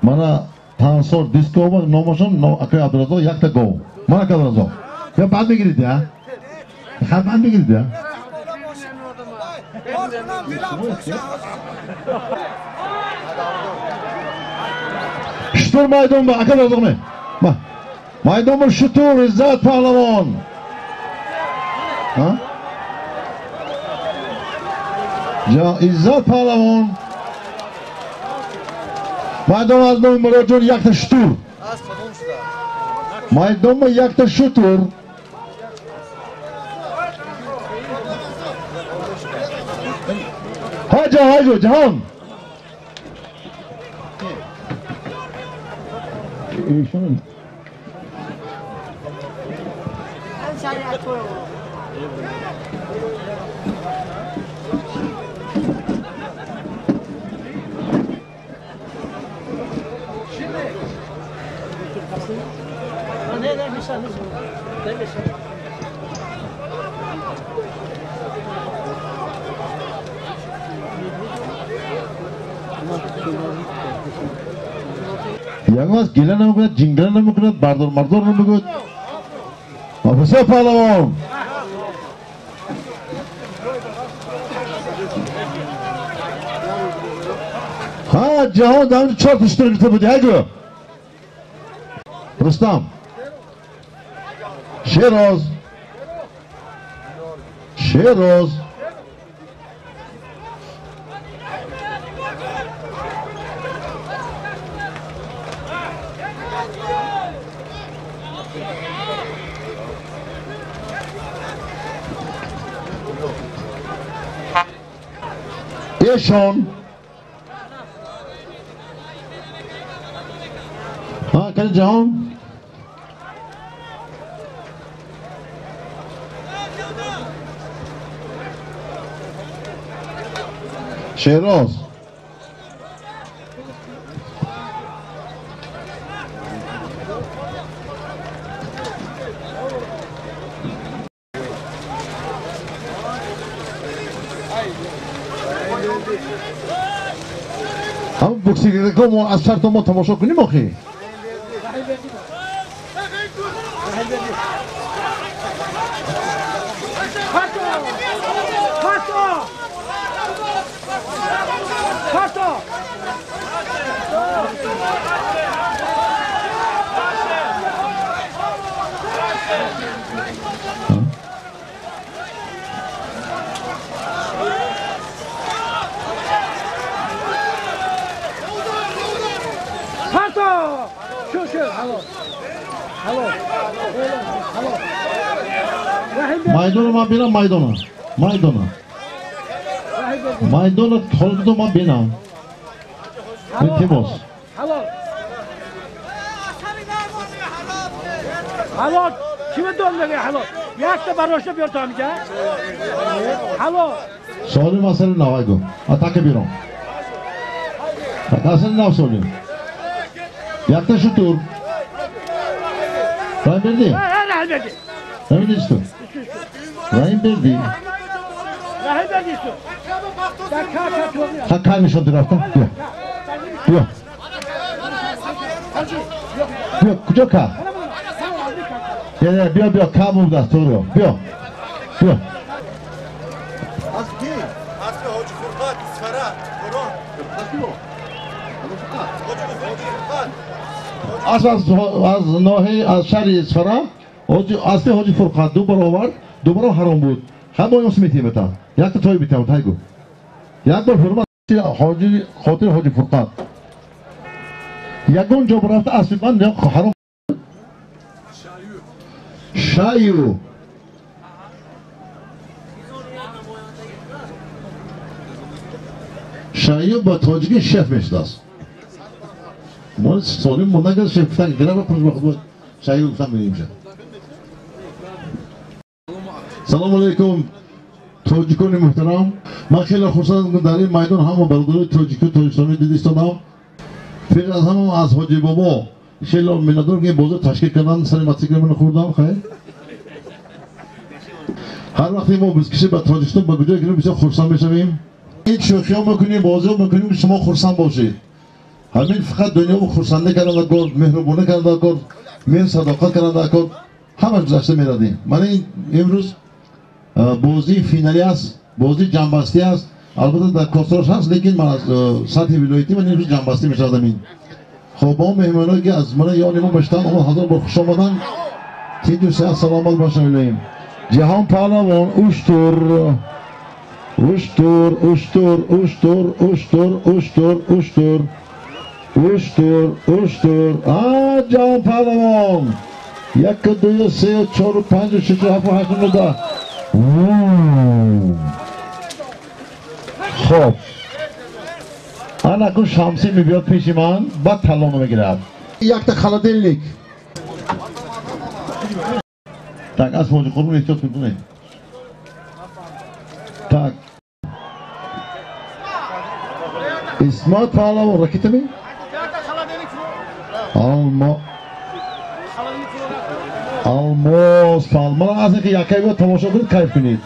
[SPEAKER 2] мана Тансор дискова номашон акай Абдураззоқ якта гов. Мана ака Абдураззоқ. Я баъд мегирид я? Ха баъд мегирид я? Шутур майдон ба ака Абдураззоқ ме. Ба. Майдон ба шутур Иззат паҳлавон. Ҳа? Иззат паҳлавон. Майдон аз номи Муродҷон якта шутур. Майдон ба якта шутур. Ҳаҷо, ҳаҷо, ҷаҳон. Ягон гила намекунад, ҷингила намекунад, бардор мардор намегӯяд. Афросиёб паҳлавон. Ҳа, Ҷаҳон дар чор тушта гирифта буди, ҳайгӯ. Рустам. Шероз. Шероз. Эшон. Ҳа, кани ҷаҳон? Шероз. Ҳам боксигако мо аз шарто мо тамошо кунем охи? Майдона ман бинам, майдона. Майдона. Майдона холдо ман бинам. Илтимос.
[SPEAKER 4] Halol. Kimi dönmedi halol? Yakta baroşta bir tamca. Halol.
[SPEAKER 2] Solim asal navaygo. Atake biron. Asal nav solim. Yakta şutur. Rahim Berdi.
[SPEAKER 4] Rahim Berdi.
[SPEAKER 2] Rahim Berdi. Rahim Berdi.
[SPEAKER 4] Rahim Berdi.
[SPEAKER 2] Ha kaymış o tarafta. Yok. Yok. Yok, kucak. Ya بیا بیا کم بود از تو رو بیا بیا.
[SPEAKER 6] از کی؟ از حاجی فرقات سفره قرآن.
[SPEAKER 2] از از ناحیه از شهر اسفره از حاجی فرقات دو بار آورد، دوباره حرام بود. هم با میتیم تا یک تا توی بیتم تایگو. یک بار فرمود حاجی خاطر حاجی فرقات. یگان جا رفت اصلی من حرام. شایو شایو با تاجیکی شف میشداست. ما سالیم مونده که شف گفتن گرم پرش با خود شایو گفتن می‌دیم. سلام علیکم تاجیکان محترم. من خیلی خوشحالم که در این میدان هم برادرای تاجیکی تاجیکستانی دیدم. پیش از همه از حاجی بابا خیلی منتدارم که بازار تشکیل کردن سر ماتیک من خوردم. خیر هر وقتی ما بزکشی به تاجیکستان به کجای کنیم بسیار خرسند میشویم. این شوخی ها میکنیم بازی ها میکنیم که شما خرسند باشید. همین فقط دنیا رو خرسنده کردن و کار مهربونه کردن و کار مهر صداقت کردن و کار همش گذشته میرادیم. من این امروز بازی فینالی است، بازی جنبستی است. البته در کاسراش هست، لیکن من از سطح ولایتی من امروز جنبستی میشدم. این خب با مهمانایی که از من یعنی ما بشتن اما هزار بار خوش آمدن. تیجو سه سلامت باشن الهیم. جهان پهلوان اوشتور اوشتور اوشتور اوشتور اوشتور اوشتور اوشتور اوشتور اوشتور. جهان پهلوان 1 2 3 4 5 6 7 8 9 10. خب انا شمسی میبیاد پیش من بعد طلا میگیرد. یک تا خلادلnik. Так از حاجی قربون احتیاط کنید. Так اسمت پهلوان راکت می؟ الماس پهلوان از اینکه یکی بود تماشا کنید کیف کنید.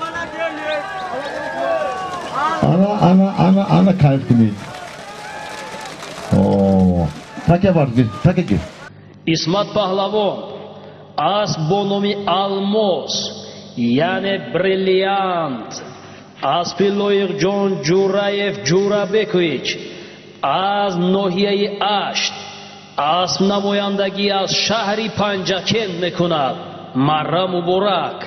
[SPEAKER 2] انا انا انا انا کیف کنید. تکه بار تکه گیر.
[SPEAKER 1] اسمت پهلوان اسب با نام الماس یعنی بریلیانت، اسب لایق جان جوراyev جورابکویچ، аз ноҳияи Ашт, асп намояндагӣ аз шаҳри Панҷакент мекунад. Марра муборак.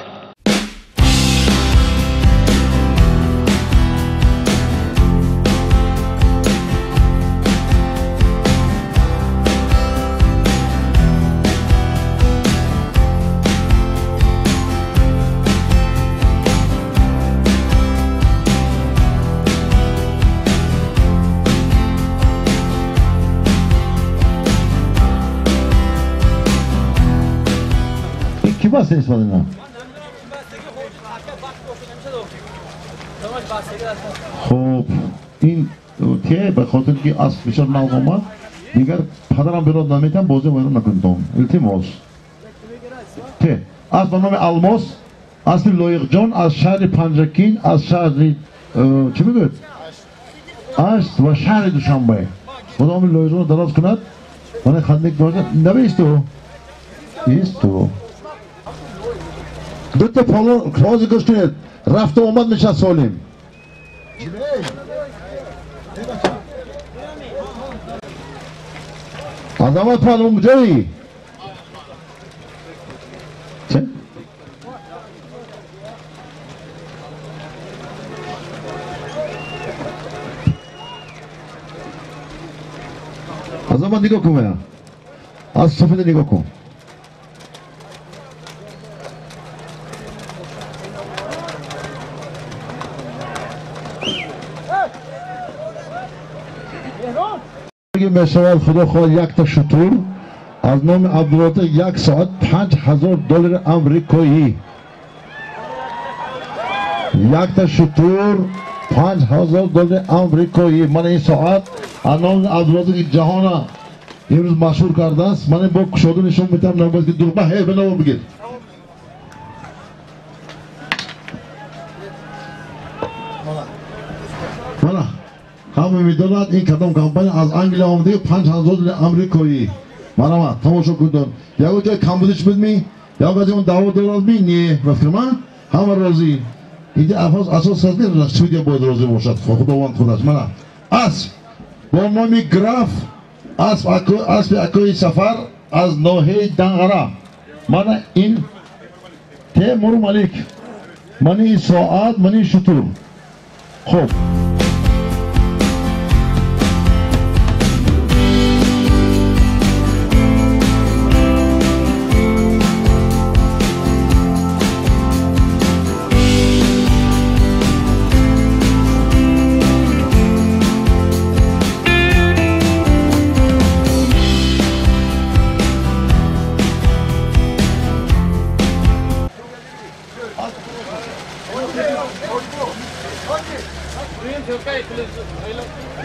[SPEAKER 2] Ки баста истифода ина? Хуб, ин те ба хотир ки асп бисёр нав омад, дигар падарам бирод наметам, бозӣ вайрон накунтон. Илтимос. Те, асп ба номи Алмос, аспи Лоиқҷон аз шаҳри Панҷакент, аз шаҳри чӣ мегӯяд? Ашт ва шаҳри Душанбе. Худо умри Лоиқҷонро дароз кунад. Мана хандик бошад. Нависту. Исту. Дута палон рози гӯш кунед, рафту омад мешавад солим. Азамат палон куҷоӣ? Чӣ? Азамат нигоҳ кун, мая. Аз сафеда нигоҳ кун. Мешавад худо хоҳад якта шутур аз номи Абдуллота 1 соат 5000 доллари амрикоӣ. Якта шутур 5000 доллари амрикоӣ. Мана ин соат аз номи Абдуллота ки ҷаҳона имрӯз машҳур кардааст. Мана бо кушода нишон метавам, набояд ки дурба ҳе ба навор бигир. Мана ҳама медонад ин кадом компания аз Англия омада 5000 доллари амрикоӣ. Марҳамат, тамошо кунед. Ягон ҷой камбудиш будми? Ягон ҷой даъво дорадми? Не, ба фикр ман ҳама розӣ. Инҷа асос аст ки судья бояд розӣ бошад. Худованд худаш. Мана асп бо номи Граф, аспи акои Сафар аз ноҳияи Данғара. Мана ин Темур Малик. Мана ин соат, мана ин шутур. Хуб.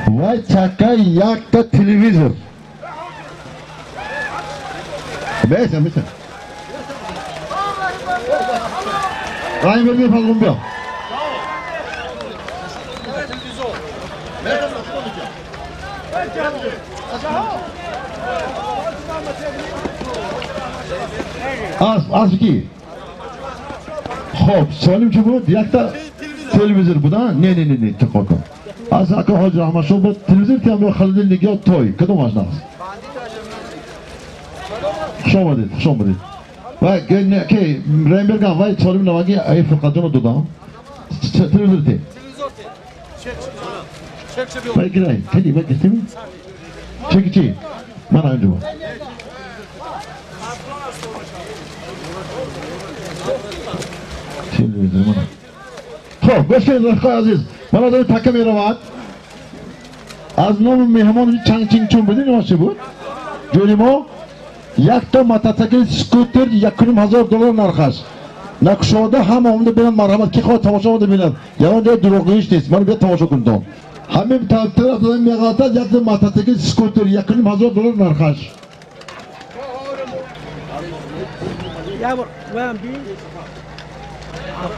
[SPEAKER 2] Вай чака якта телевизор. Беса, беса. Рай бер фалгум биё. Асп, асп ки? Хоб, солим чӣ буд? Якта телевизор буд, а? Не, не, не, не, тоқо кун. Аз ака ҳоҷи Раҳматшоҳ буд, телевизор ки ҳам ё холодильник ё той, кадомаш нағз? Хуш омадед, хуш омадед. Вай, ки Рейнбергам, вай солим наваги ай Фурқатҷонро додам. Телевизор те. Вай гирай, кеди, вай гиртими? Чеки чи? Ман ҳаминҷо бо. Телевизор мана. Хоб, гӯш кунед рафиқои азиз. Мана дори така меравад. Аз номи меҳмон Чанг Чинг Чун будин ё чӣ буд? Ҷони мо якта мотоцикл скутер 1500 доллар нархаш. Накушода ҳама омада бинанд, марҳамат, ки хоҳад тамошо омада бинад. Ягон ҷои дурӯғгӯиш нест. Мана биёд тамошо кунтон. Ҳамин тараф меғалтад якта мотоцикл скутер 1500 доллар нархаш.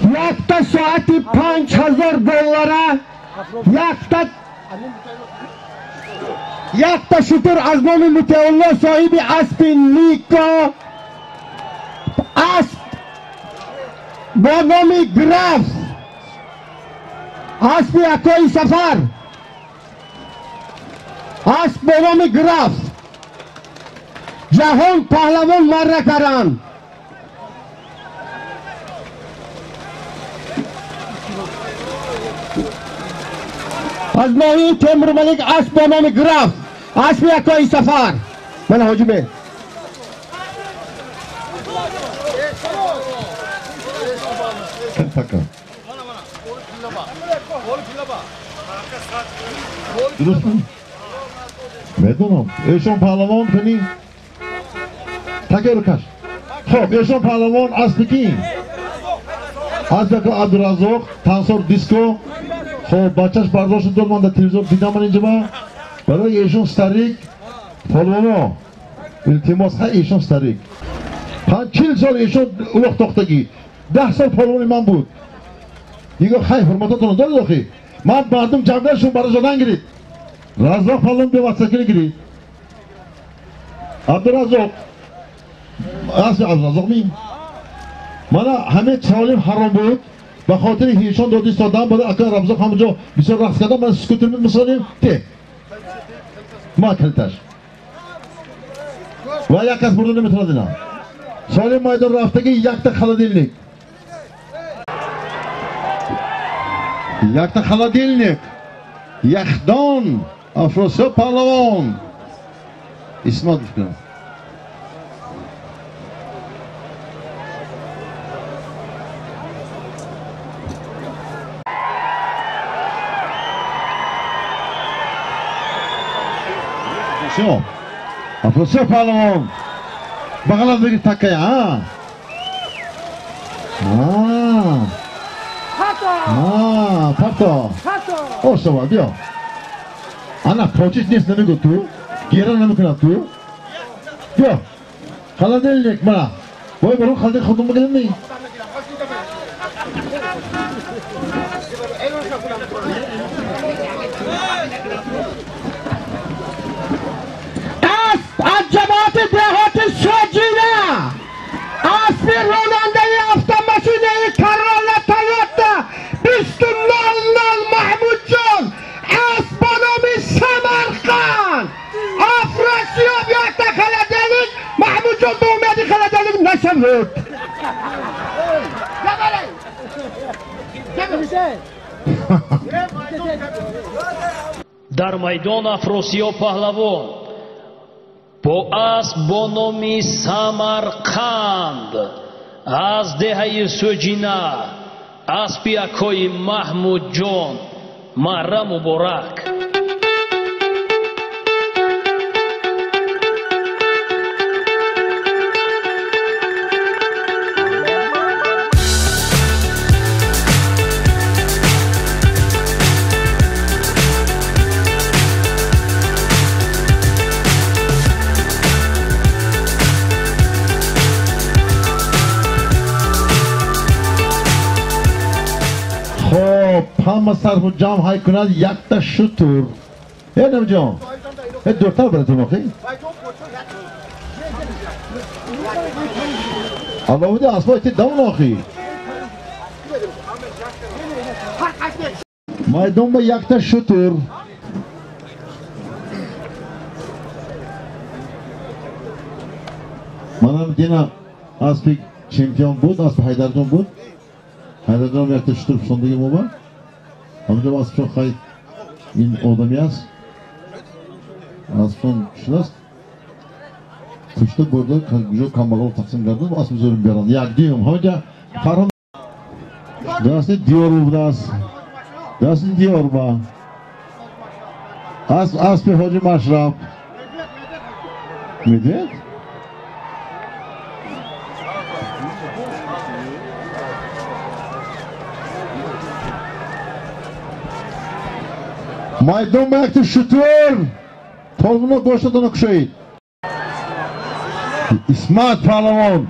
[SPEAKER 5] Якта соати 5000 доллара, якта шутур аз номи Мутеулло соҳиби аспи Нико, асп бо номи Граф, аспи акои Сафар. Асп бо номи Граф. Ҷаҳон паҳлавон Марракаран. Аз ноҳияи Темурмалик асп бо номи Граф. Аспи Акои Сафар. Мана ҳоҷиме.
[SPEAKER 2] Така. Дуруст? Медонам. Эшон паҳлавон кани? Такеру каш. Хоб, эшон паҳлавон аспи ки? Аспи ака Абдураззоқ, Тансор Диско. Хоб, бачаш бардошт дод, ман дар телевизор дидам ман инҷа ба. Барои эшон старик палвоно. Илтимос, хай эшон старик. 40 сол эшон улоқ тохтагӣ. 10 сол палвони ман буд. Нигоҳ, хай ҳурматотонро доред охи. Ман мардум ҷамъ барои жодан гирид. Раззоқ палвон беватсакини гирид. Абдураззоқ. Асли Абдураззоқ ми? Мана ҳаме солим ҳаром буд. Ба хотири ҳешон доди истодам, баъд ака Раззоқ ҳамонҷо бисёр рақс кардам, ман скутер мисолим, те. Ма калиташ. Ва як кас бурда наметавонад ина. Солим майдон рафтаги якта холодильник. Якта холодильник. Яхдон. Афросиёб паҳлавон. Исмат бикунам. Афросиёб паҳлавон. Бағалат бигир таккая, а? А, парто. Ошава, биё. Ана, почиш нест намегӯ ту. Гера намекунад ту. Биё. Холодильник мана. Вой, барон холодильник худум бигирам ми?
[SPEAKER 5] Асп аз ҷамоати деҳоти Соҷина. Аспи ронандаи автомошинаи Каролла Тойота 20:00 Маҳмудҷон. Асп бо номи Самарқанд. Афросиёб якта холодильник, Маҳмудҷон ба умеди холодильник нашавад.
[SPEAKER 1] Дар майдон Афросиёб паҳлавон бо асп бо номи Самарқанд аз деҳаи Сӯҷина, аспи акои Маҳмудҷон. Марра муборак.
[SPEAKER 2] Ҳама сарфу ҷамъ ҳай кунад якта шутур. Э намҷон, э дуртар баратон охи. Аллоҳуди асбо ти давн охи. Майдон ба якта шутур. Манам дина аспи чемпион буд, аспи Ҳайдарҷон буд. Ҳайдарҷон якта шутур пушондагӣ мо ба. Ҳамҷо аспшон хай ин одами аст. Аспшон шинаст. Кушта бурда, куҷо камбағал тақсим карданд, асп зӯрим биёранд. Як дуюм. Ҳамҷа Фарҳон дасти Диёр будааст. Дасти Диёр ба. Асп аспи Ҳоҷи Машраб. Медвед? Майдон ба якти шутур. Полвоно гӯштатонро кушоед. Исмат паҳлавон.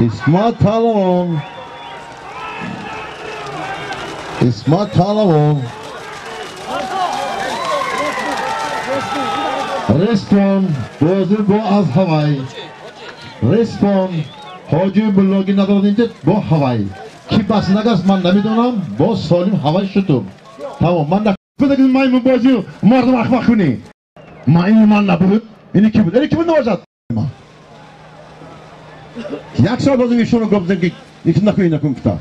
[SPEAKER 2] Исмат паҳлавон. Исмат паҳлавон. Респон бозӣ бо аз ҳавай. Респон ҳоҷи муллогӣ надорад инҷа бо ҳавай. Ки бас нагаст ман намедонам, бо солим ҳавай шутур. Тамом, ман да маймун бозӣ мардум ахмақ кунӣ. Ма ин ман набуд, ини ки буд? Ини ки буд набошад? Як соат озим ишоро гап задем ки ики накун, накун гуфта.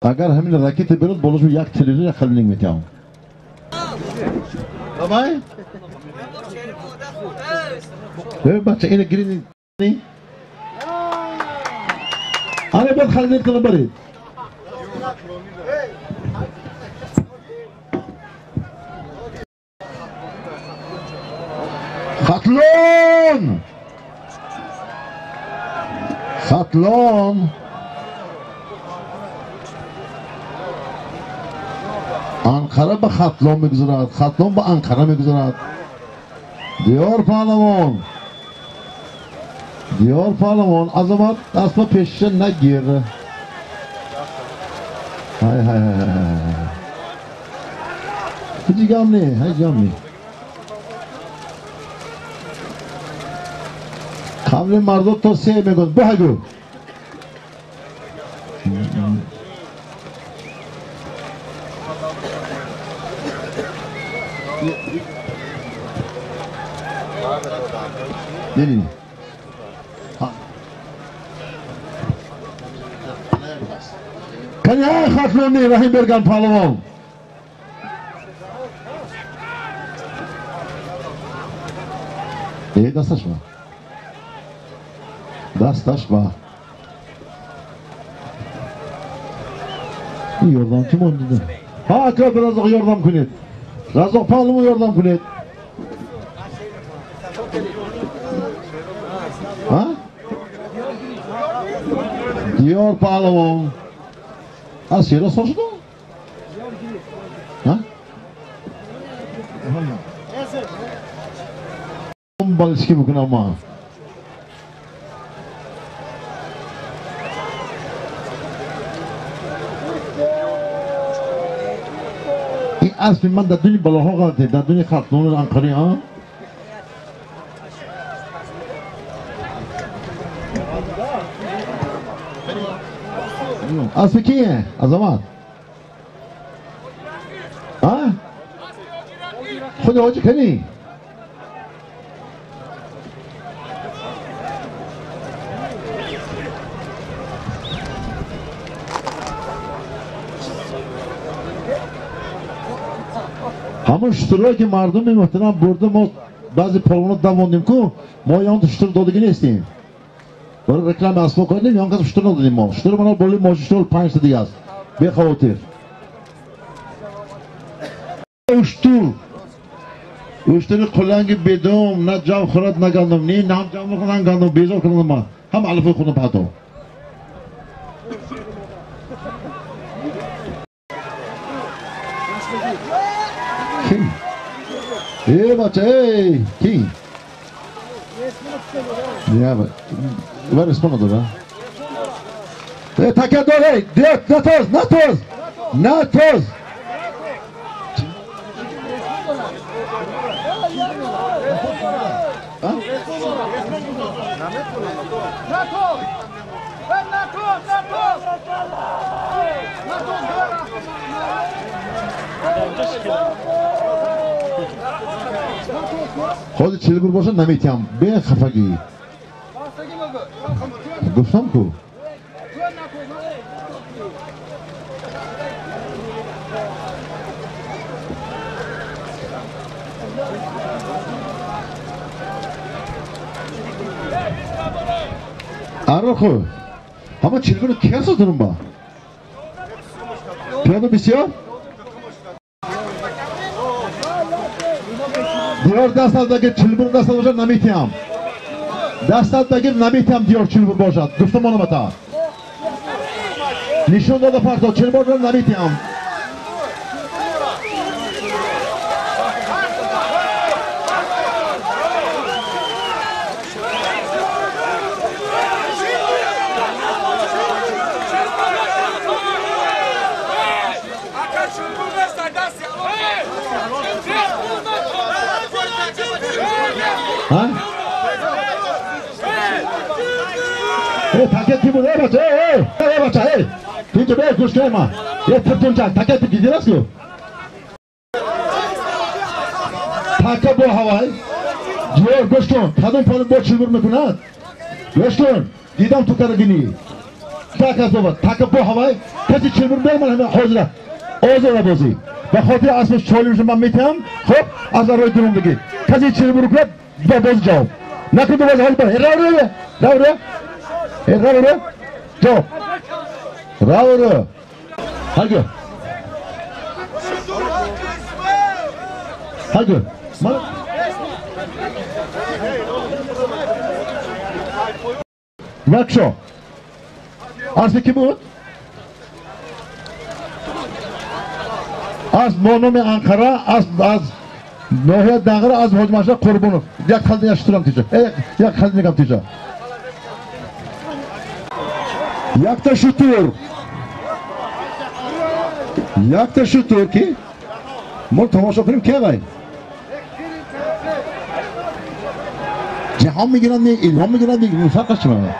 [SPEAKER 2] Агар ҳамин ракета берад, болош як телевизор, як холодильник метиҳам. Давай. Бача, ина гирин. Ане бад холодильник кана баред. Хатлон! Хатлон! Анқара ба Хатлон мегузарад, Хатлон ба Анқара мегузарад. Диёр паҳлавон, Диёр паҳлавон, Азамат аспа пешиша нагир. Ҳай ҳай ҳай ҳай. Ҳеҷ гам не, ҳеҷ гам не. Қавли мардо то се мегӯяд, баҳагӯ. Не, не, не. Кани Хатлони Раҳим Берган паҳлавон. Э, дасташ ба. Дасташ ба. Ёрдамчи монди. Ҳа, ака, Разоқ ёрдам кунед. Разоқ паҳлавон ёрдам кунед. Ҳа? Диёр паҳлавон. А сера сошду? Ҳа? Балишки бикунам ман. Ин аспи ман дар дуни балоҳо ғалате, дар дуни Хатлони Анқари, ҳа? Аспи кие? Азамат? Ҳа? Худи ҳоҷи кани? Ҳамон шутурҳое ки мардуми муҳтарам бурда, мо баъзе полвонро давондем ку, мо ён шутур додагӣ нестем. Барои реклама асбо кардем, ён кас шутур надодем мо. Шутур мана боли мошин шутур 5 та дига аст. Бехавотир. Уштур. Уштури қуланги бедум, на ҷав хӯрад, на гандум, не, на ҳам ҷав мехӯрад, на гандум, безор кардам ман. Ҳам алафои худам ҳатто. Э, бача, эй, ки? Я, ва респона дора. Э, такя дор, эй, дед, натоз, натоз, натоз. Ҳозир чилгур бошад наметиҳам, бехафагӣ. Гуфтам ку. Ароху. Ҳама чилгурро ки ҳаст ба? Пиёда бисёр? Диёр дастат багир, чилбур дастат бошад наметиҳам. Дастат багир наметиҳам, диёр чилбур бошад. Гуфтам ономата. Нишон дода парто, чилбурро наметиҳам. Таке ки буд? Эй бача, эй, эй, бача, эй. Тинҷо бе гӯш кунай ма. Е тиртунчак, таке ти дидирас ку? Така бо ҳавай. Диёр гӯш кун, кадом палу бо чилбур мекунад? Гӯш кун, дидам ту карагини. Так аз бобат, така бо ҳавай, каси чилбур бер ман ҳама ҳозира. Озора бозӣ. Ба хотири аспаш чолимша ман метиҳам, хуб, аз роҳи дурум бигир. Каси чилбур кунад, ба боз ҷавоб. Накун боз ҳол бар. Рав рав, рав рав. Рав рав. Ҷавоб. Рав рав. Ҳаго. Ҳаго. Ман Якшо. Аспи ки буд? Аз бо номи Анқара, аз ноҳияи Данғара, аз Ҳоҷи Машраб Қурбонов. Як халди як шутурам тиҷа. Як халди нигам тиҷа. Якта шутур. Якта шутур ки мо тамошо кунем ки вай? Ҷаҳон мегиранд, илҳом мегиранд, фарқаш чӣ мешавад?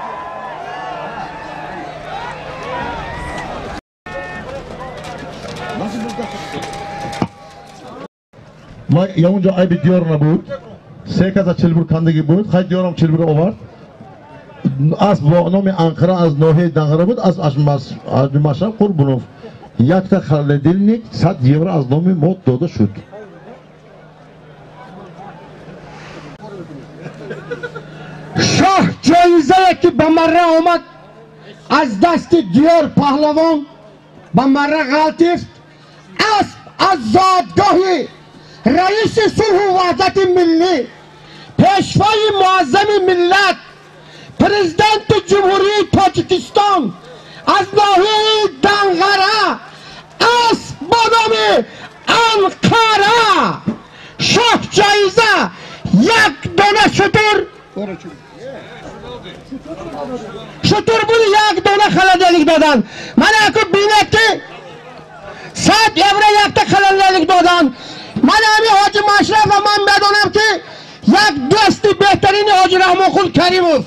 [SPEAKER 2] Ма я унҷо айби диёр набуд. Се каса чилбур кандагӣ буд. Хай диёрам чилбур овард. Асп бо номи Анқара аз ноҳияи Данғара буд, аз Машраб Қурбонов. Якта холодильник 100 евро аз номи мо дода шуд.
[SPEAKER 5] Шоҳ ҷоизае ки ба марра омад аз дасти диёр паҳлавон ба марра ғалтифт, асп аз зодгоҳи раиси сулҳу ваҳдати миллӣ, пешвои муаззами миллат, президенти ҷумҳурии Тоҷикистон аз ноҳияи Данғара, асп бо номи Анқара. Шоҳ ҷоиза як дона шутур, шутур буд, як дона холодильник доданд. Мана аку бинед ки 100 евро якта холодильник доданд. Ман ҳами Ҳоҷи Машраф ва ман медонам ки як дӯсти беҳтарини Ҳоҷи Раҳмонқул Каримов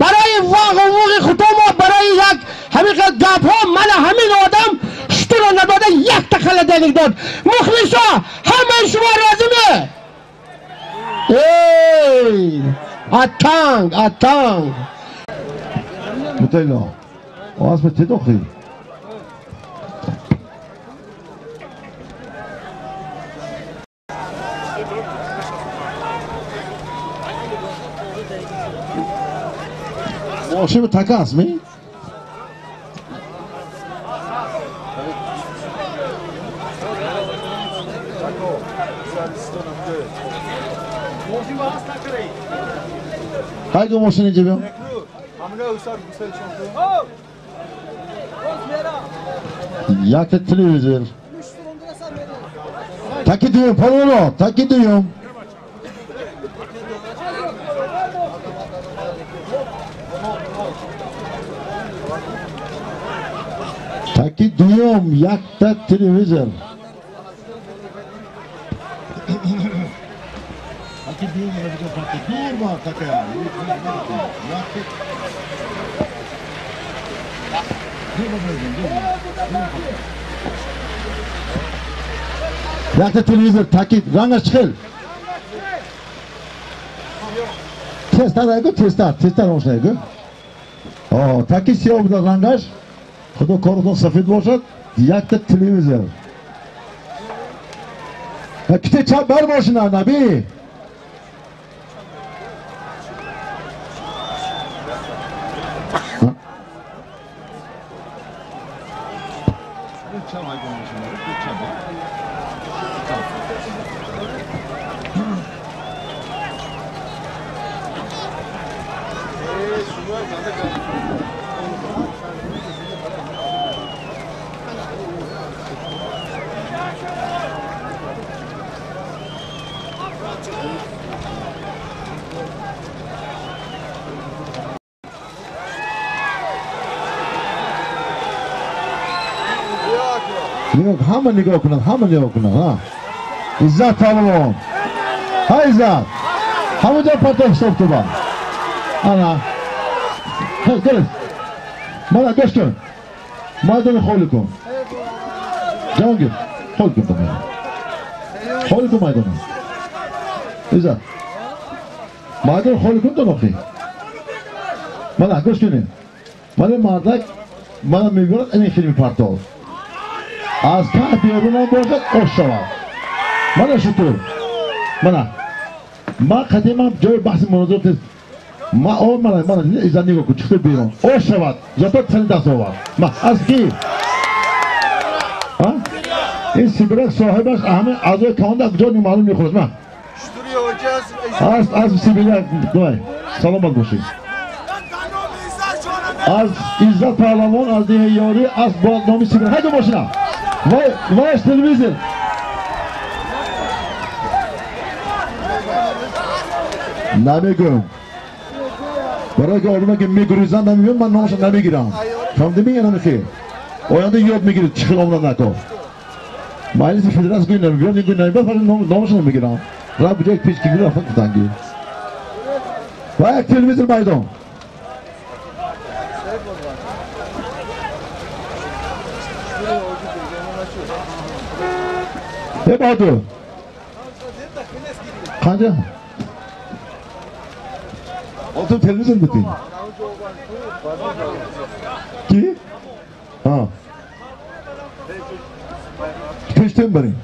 [SPEAKER 5] барои вағу-вуғи худомо, барои як ҳамин хел гапҳо мана ҳамин одам шутурро надода якта холодильник дод. Мухлисо, ҳамаи шумо розиме? Эй, атанг, атанг.
[SPEAKER 2] Мутайло, асп те дохи? Мошини така аст ми? Хайго мошини ҷибиё? Якта телевизор. Таки дуюм, палоно, таки дуюм. Таки дуюм, якта телевизор. Таки дуюм, дур така. Якта телевизор, таки рангаш чӣ хел? Тезтар айгу, тезтар, тезтар мошина айгу. Таки сиёҳ буда рангаш. Худо коротон сафед бошад. Якта телевизор. Ките чап бар мошина, наби. Ҳама нигоҳ кунад, ҳама нигоҳ кунад. Иззат паҳлавон, ҳа иззат, ҳама ҷо партоф ҳисоб туба. Ана Хел гӯш. Мана гӯш кун. Майдони холӣ кун. Ҷаҳонгир, холӣ кун майдон. Холӣ кун майдонро. Иззат. Майдон холӣ кун то нохи. Мана гӯш кунед. Мана мардак мана мебарад ин хел мепартод. Аз таҳ берунам бошад ош шавад. Мана шутур. Мана. Ман қадимам ҷои баҳси мунозира нест. Ма о мана мана иззат нигоҳ кун чиқти берун. Ош шавад. Зато сани даст овард. Ма аз ки? Ин сибирак соҳибаш ҳама аъзои команда ҷо маълум мехӯрад. Ма. Аз сибирак давай. Саломат бошед. Аз Иззат паҳлавон аз деҳаи Ёрӣ аз бо номи Сибирак. Ҳайдо мошина. Вай вайш телевизор. Намегӯям. Барои ки одаме ки мегурезанд намегӯям, ман номашро намегирам. Фаҳмидӣ я намехел? Оянда ёд мегиред чӣ хел омадан накор. Маҷлиси федератсия гӯй намегӯям, гӯй намегӯям, фақат номашро намегирам. Рафт ба ҷои пеш ки рафтан гуфтанги. Ва як телевизор майдон. Э Баҳодур. Қанча? Отум телевизор битин. Ки? Ҳа. Пештем барин.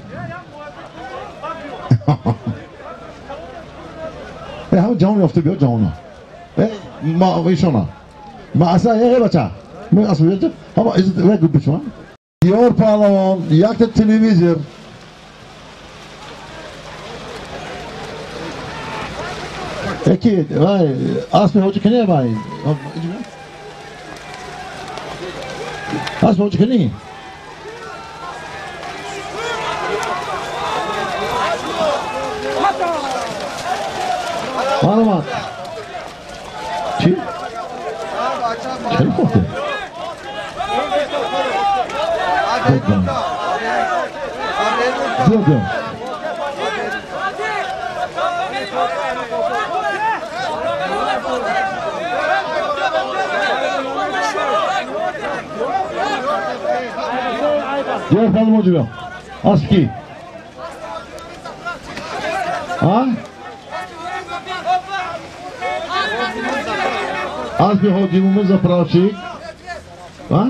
[SPEAKER 2] Э ҳама ҷавон ёфта биё ҷавона. Э ма ишона. Ма аса э бача. Ма аса биё. Ҳама иззат вай гуп бишма. Диёр паҳлавон якта телевизор. Яки вай аспи ҳоҷи кани вай. Аспи ҳоҷи кани? Маълумот. Чӣ? Чӣ гуфтӣ? Додам. Диёр паҳлавон ҷибё. Асп ки? А? Аспи ҳоҷи Мумин заправщик. А?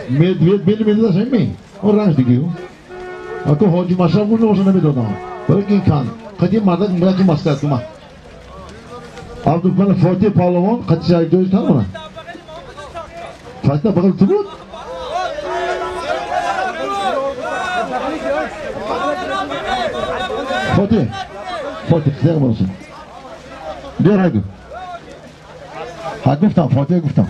[SPEAKER 2] Медвед бели медвед аст ми? Он ранг диги. Ако ҳоҷи Машраф гуфт номашро намедодам. Барои ки ин кан. Қадим мардак мураки маслиҳат кума. Абдумана Фотиҳ паҳлавон қати ҷои тамона. Фотиҳ бағал ту буд? Фотиҳ. Фотиҳ хизер бошад. Биёр ҳайду. Ҳа гуфтам, Фотиҳ гуфтам.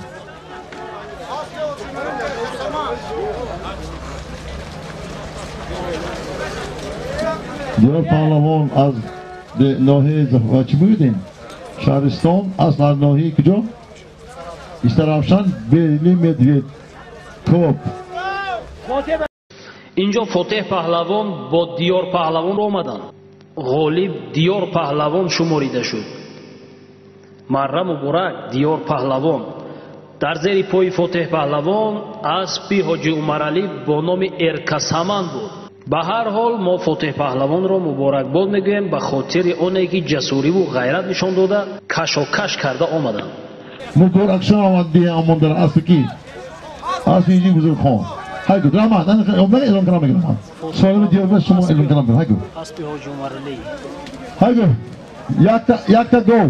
[SPEAKER 2] Диёр паҳлавон аз ноҳияи чӣ мегӯдем? Шаҳристон аз ноҳияи куҷо? Истаравшан бели медвед. Коп.
[SPEAKER 1] Инҷо Фотеҳ паҳлавон бо Диёр паҳлавон омаданд. Ғолиб Диёр паҳлавон шуморида шуд. Марра муборак Диёр паҳлавон. Дар зери пои Фотеҳ паҳлавон аспи ҳоҷи Умаралӣ бо номи Эркасаман буд. Ба ҳар ҳол мо Фотеҳ паҳлавонро муборакбод мегӯем ба хотири оне ки ҷасуриву ғайрат нишон дода кашокаш карда омаданд.
[SPEAKER 2] Муборак шавад диҳамон дар аспи ки? Аспи инҷи бузургхон. Ҳайгу, раҳмат, ман эълон кардам мегирам. Солими диёр шумо эълон кардам. Ҳайгу.
[SPEAKER 1] Аспи ҳоҷи Умаралӣ.
[SPEAKER 2] Ҳайгу. Якта гов.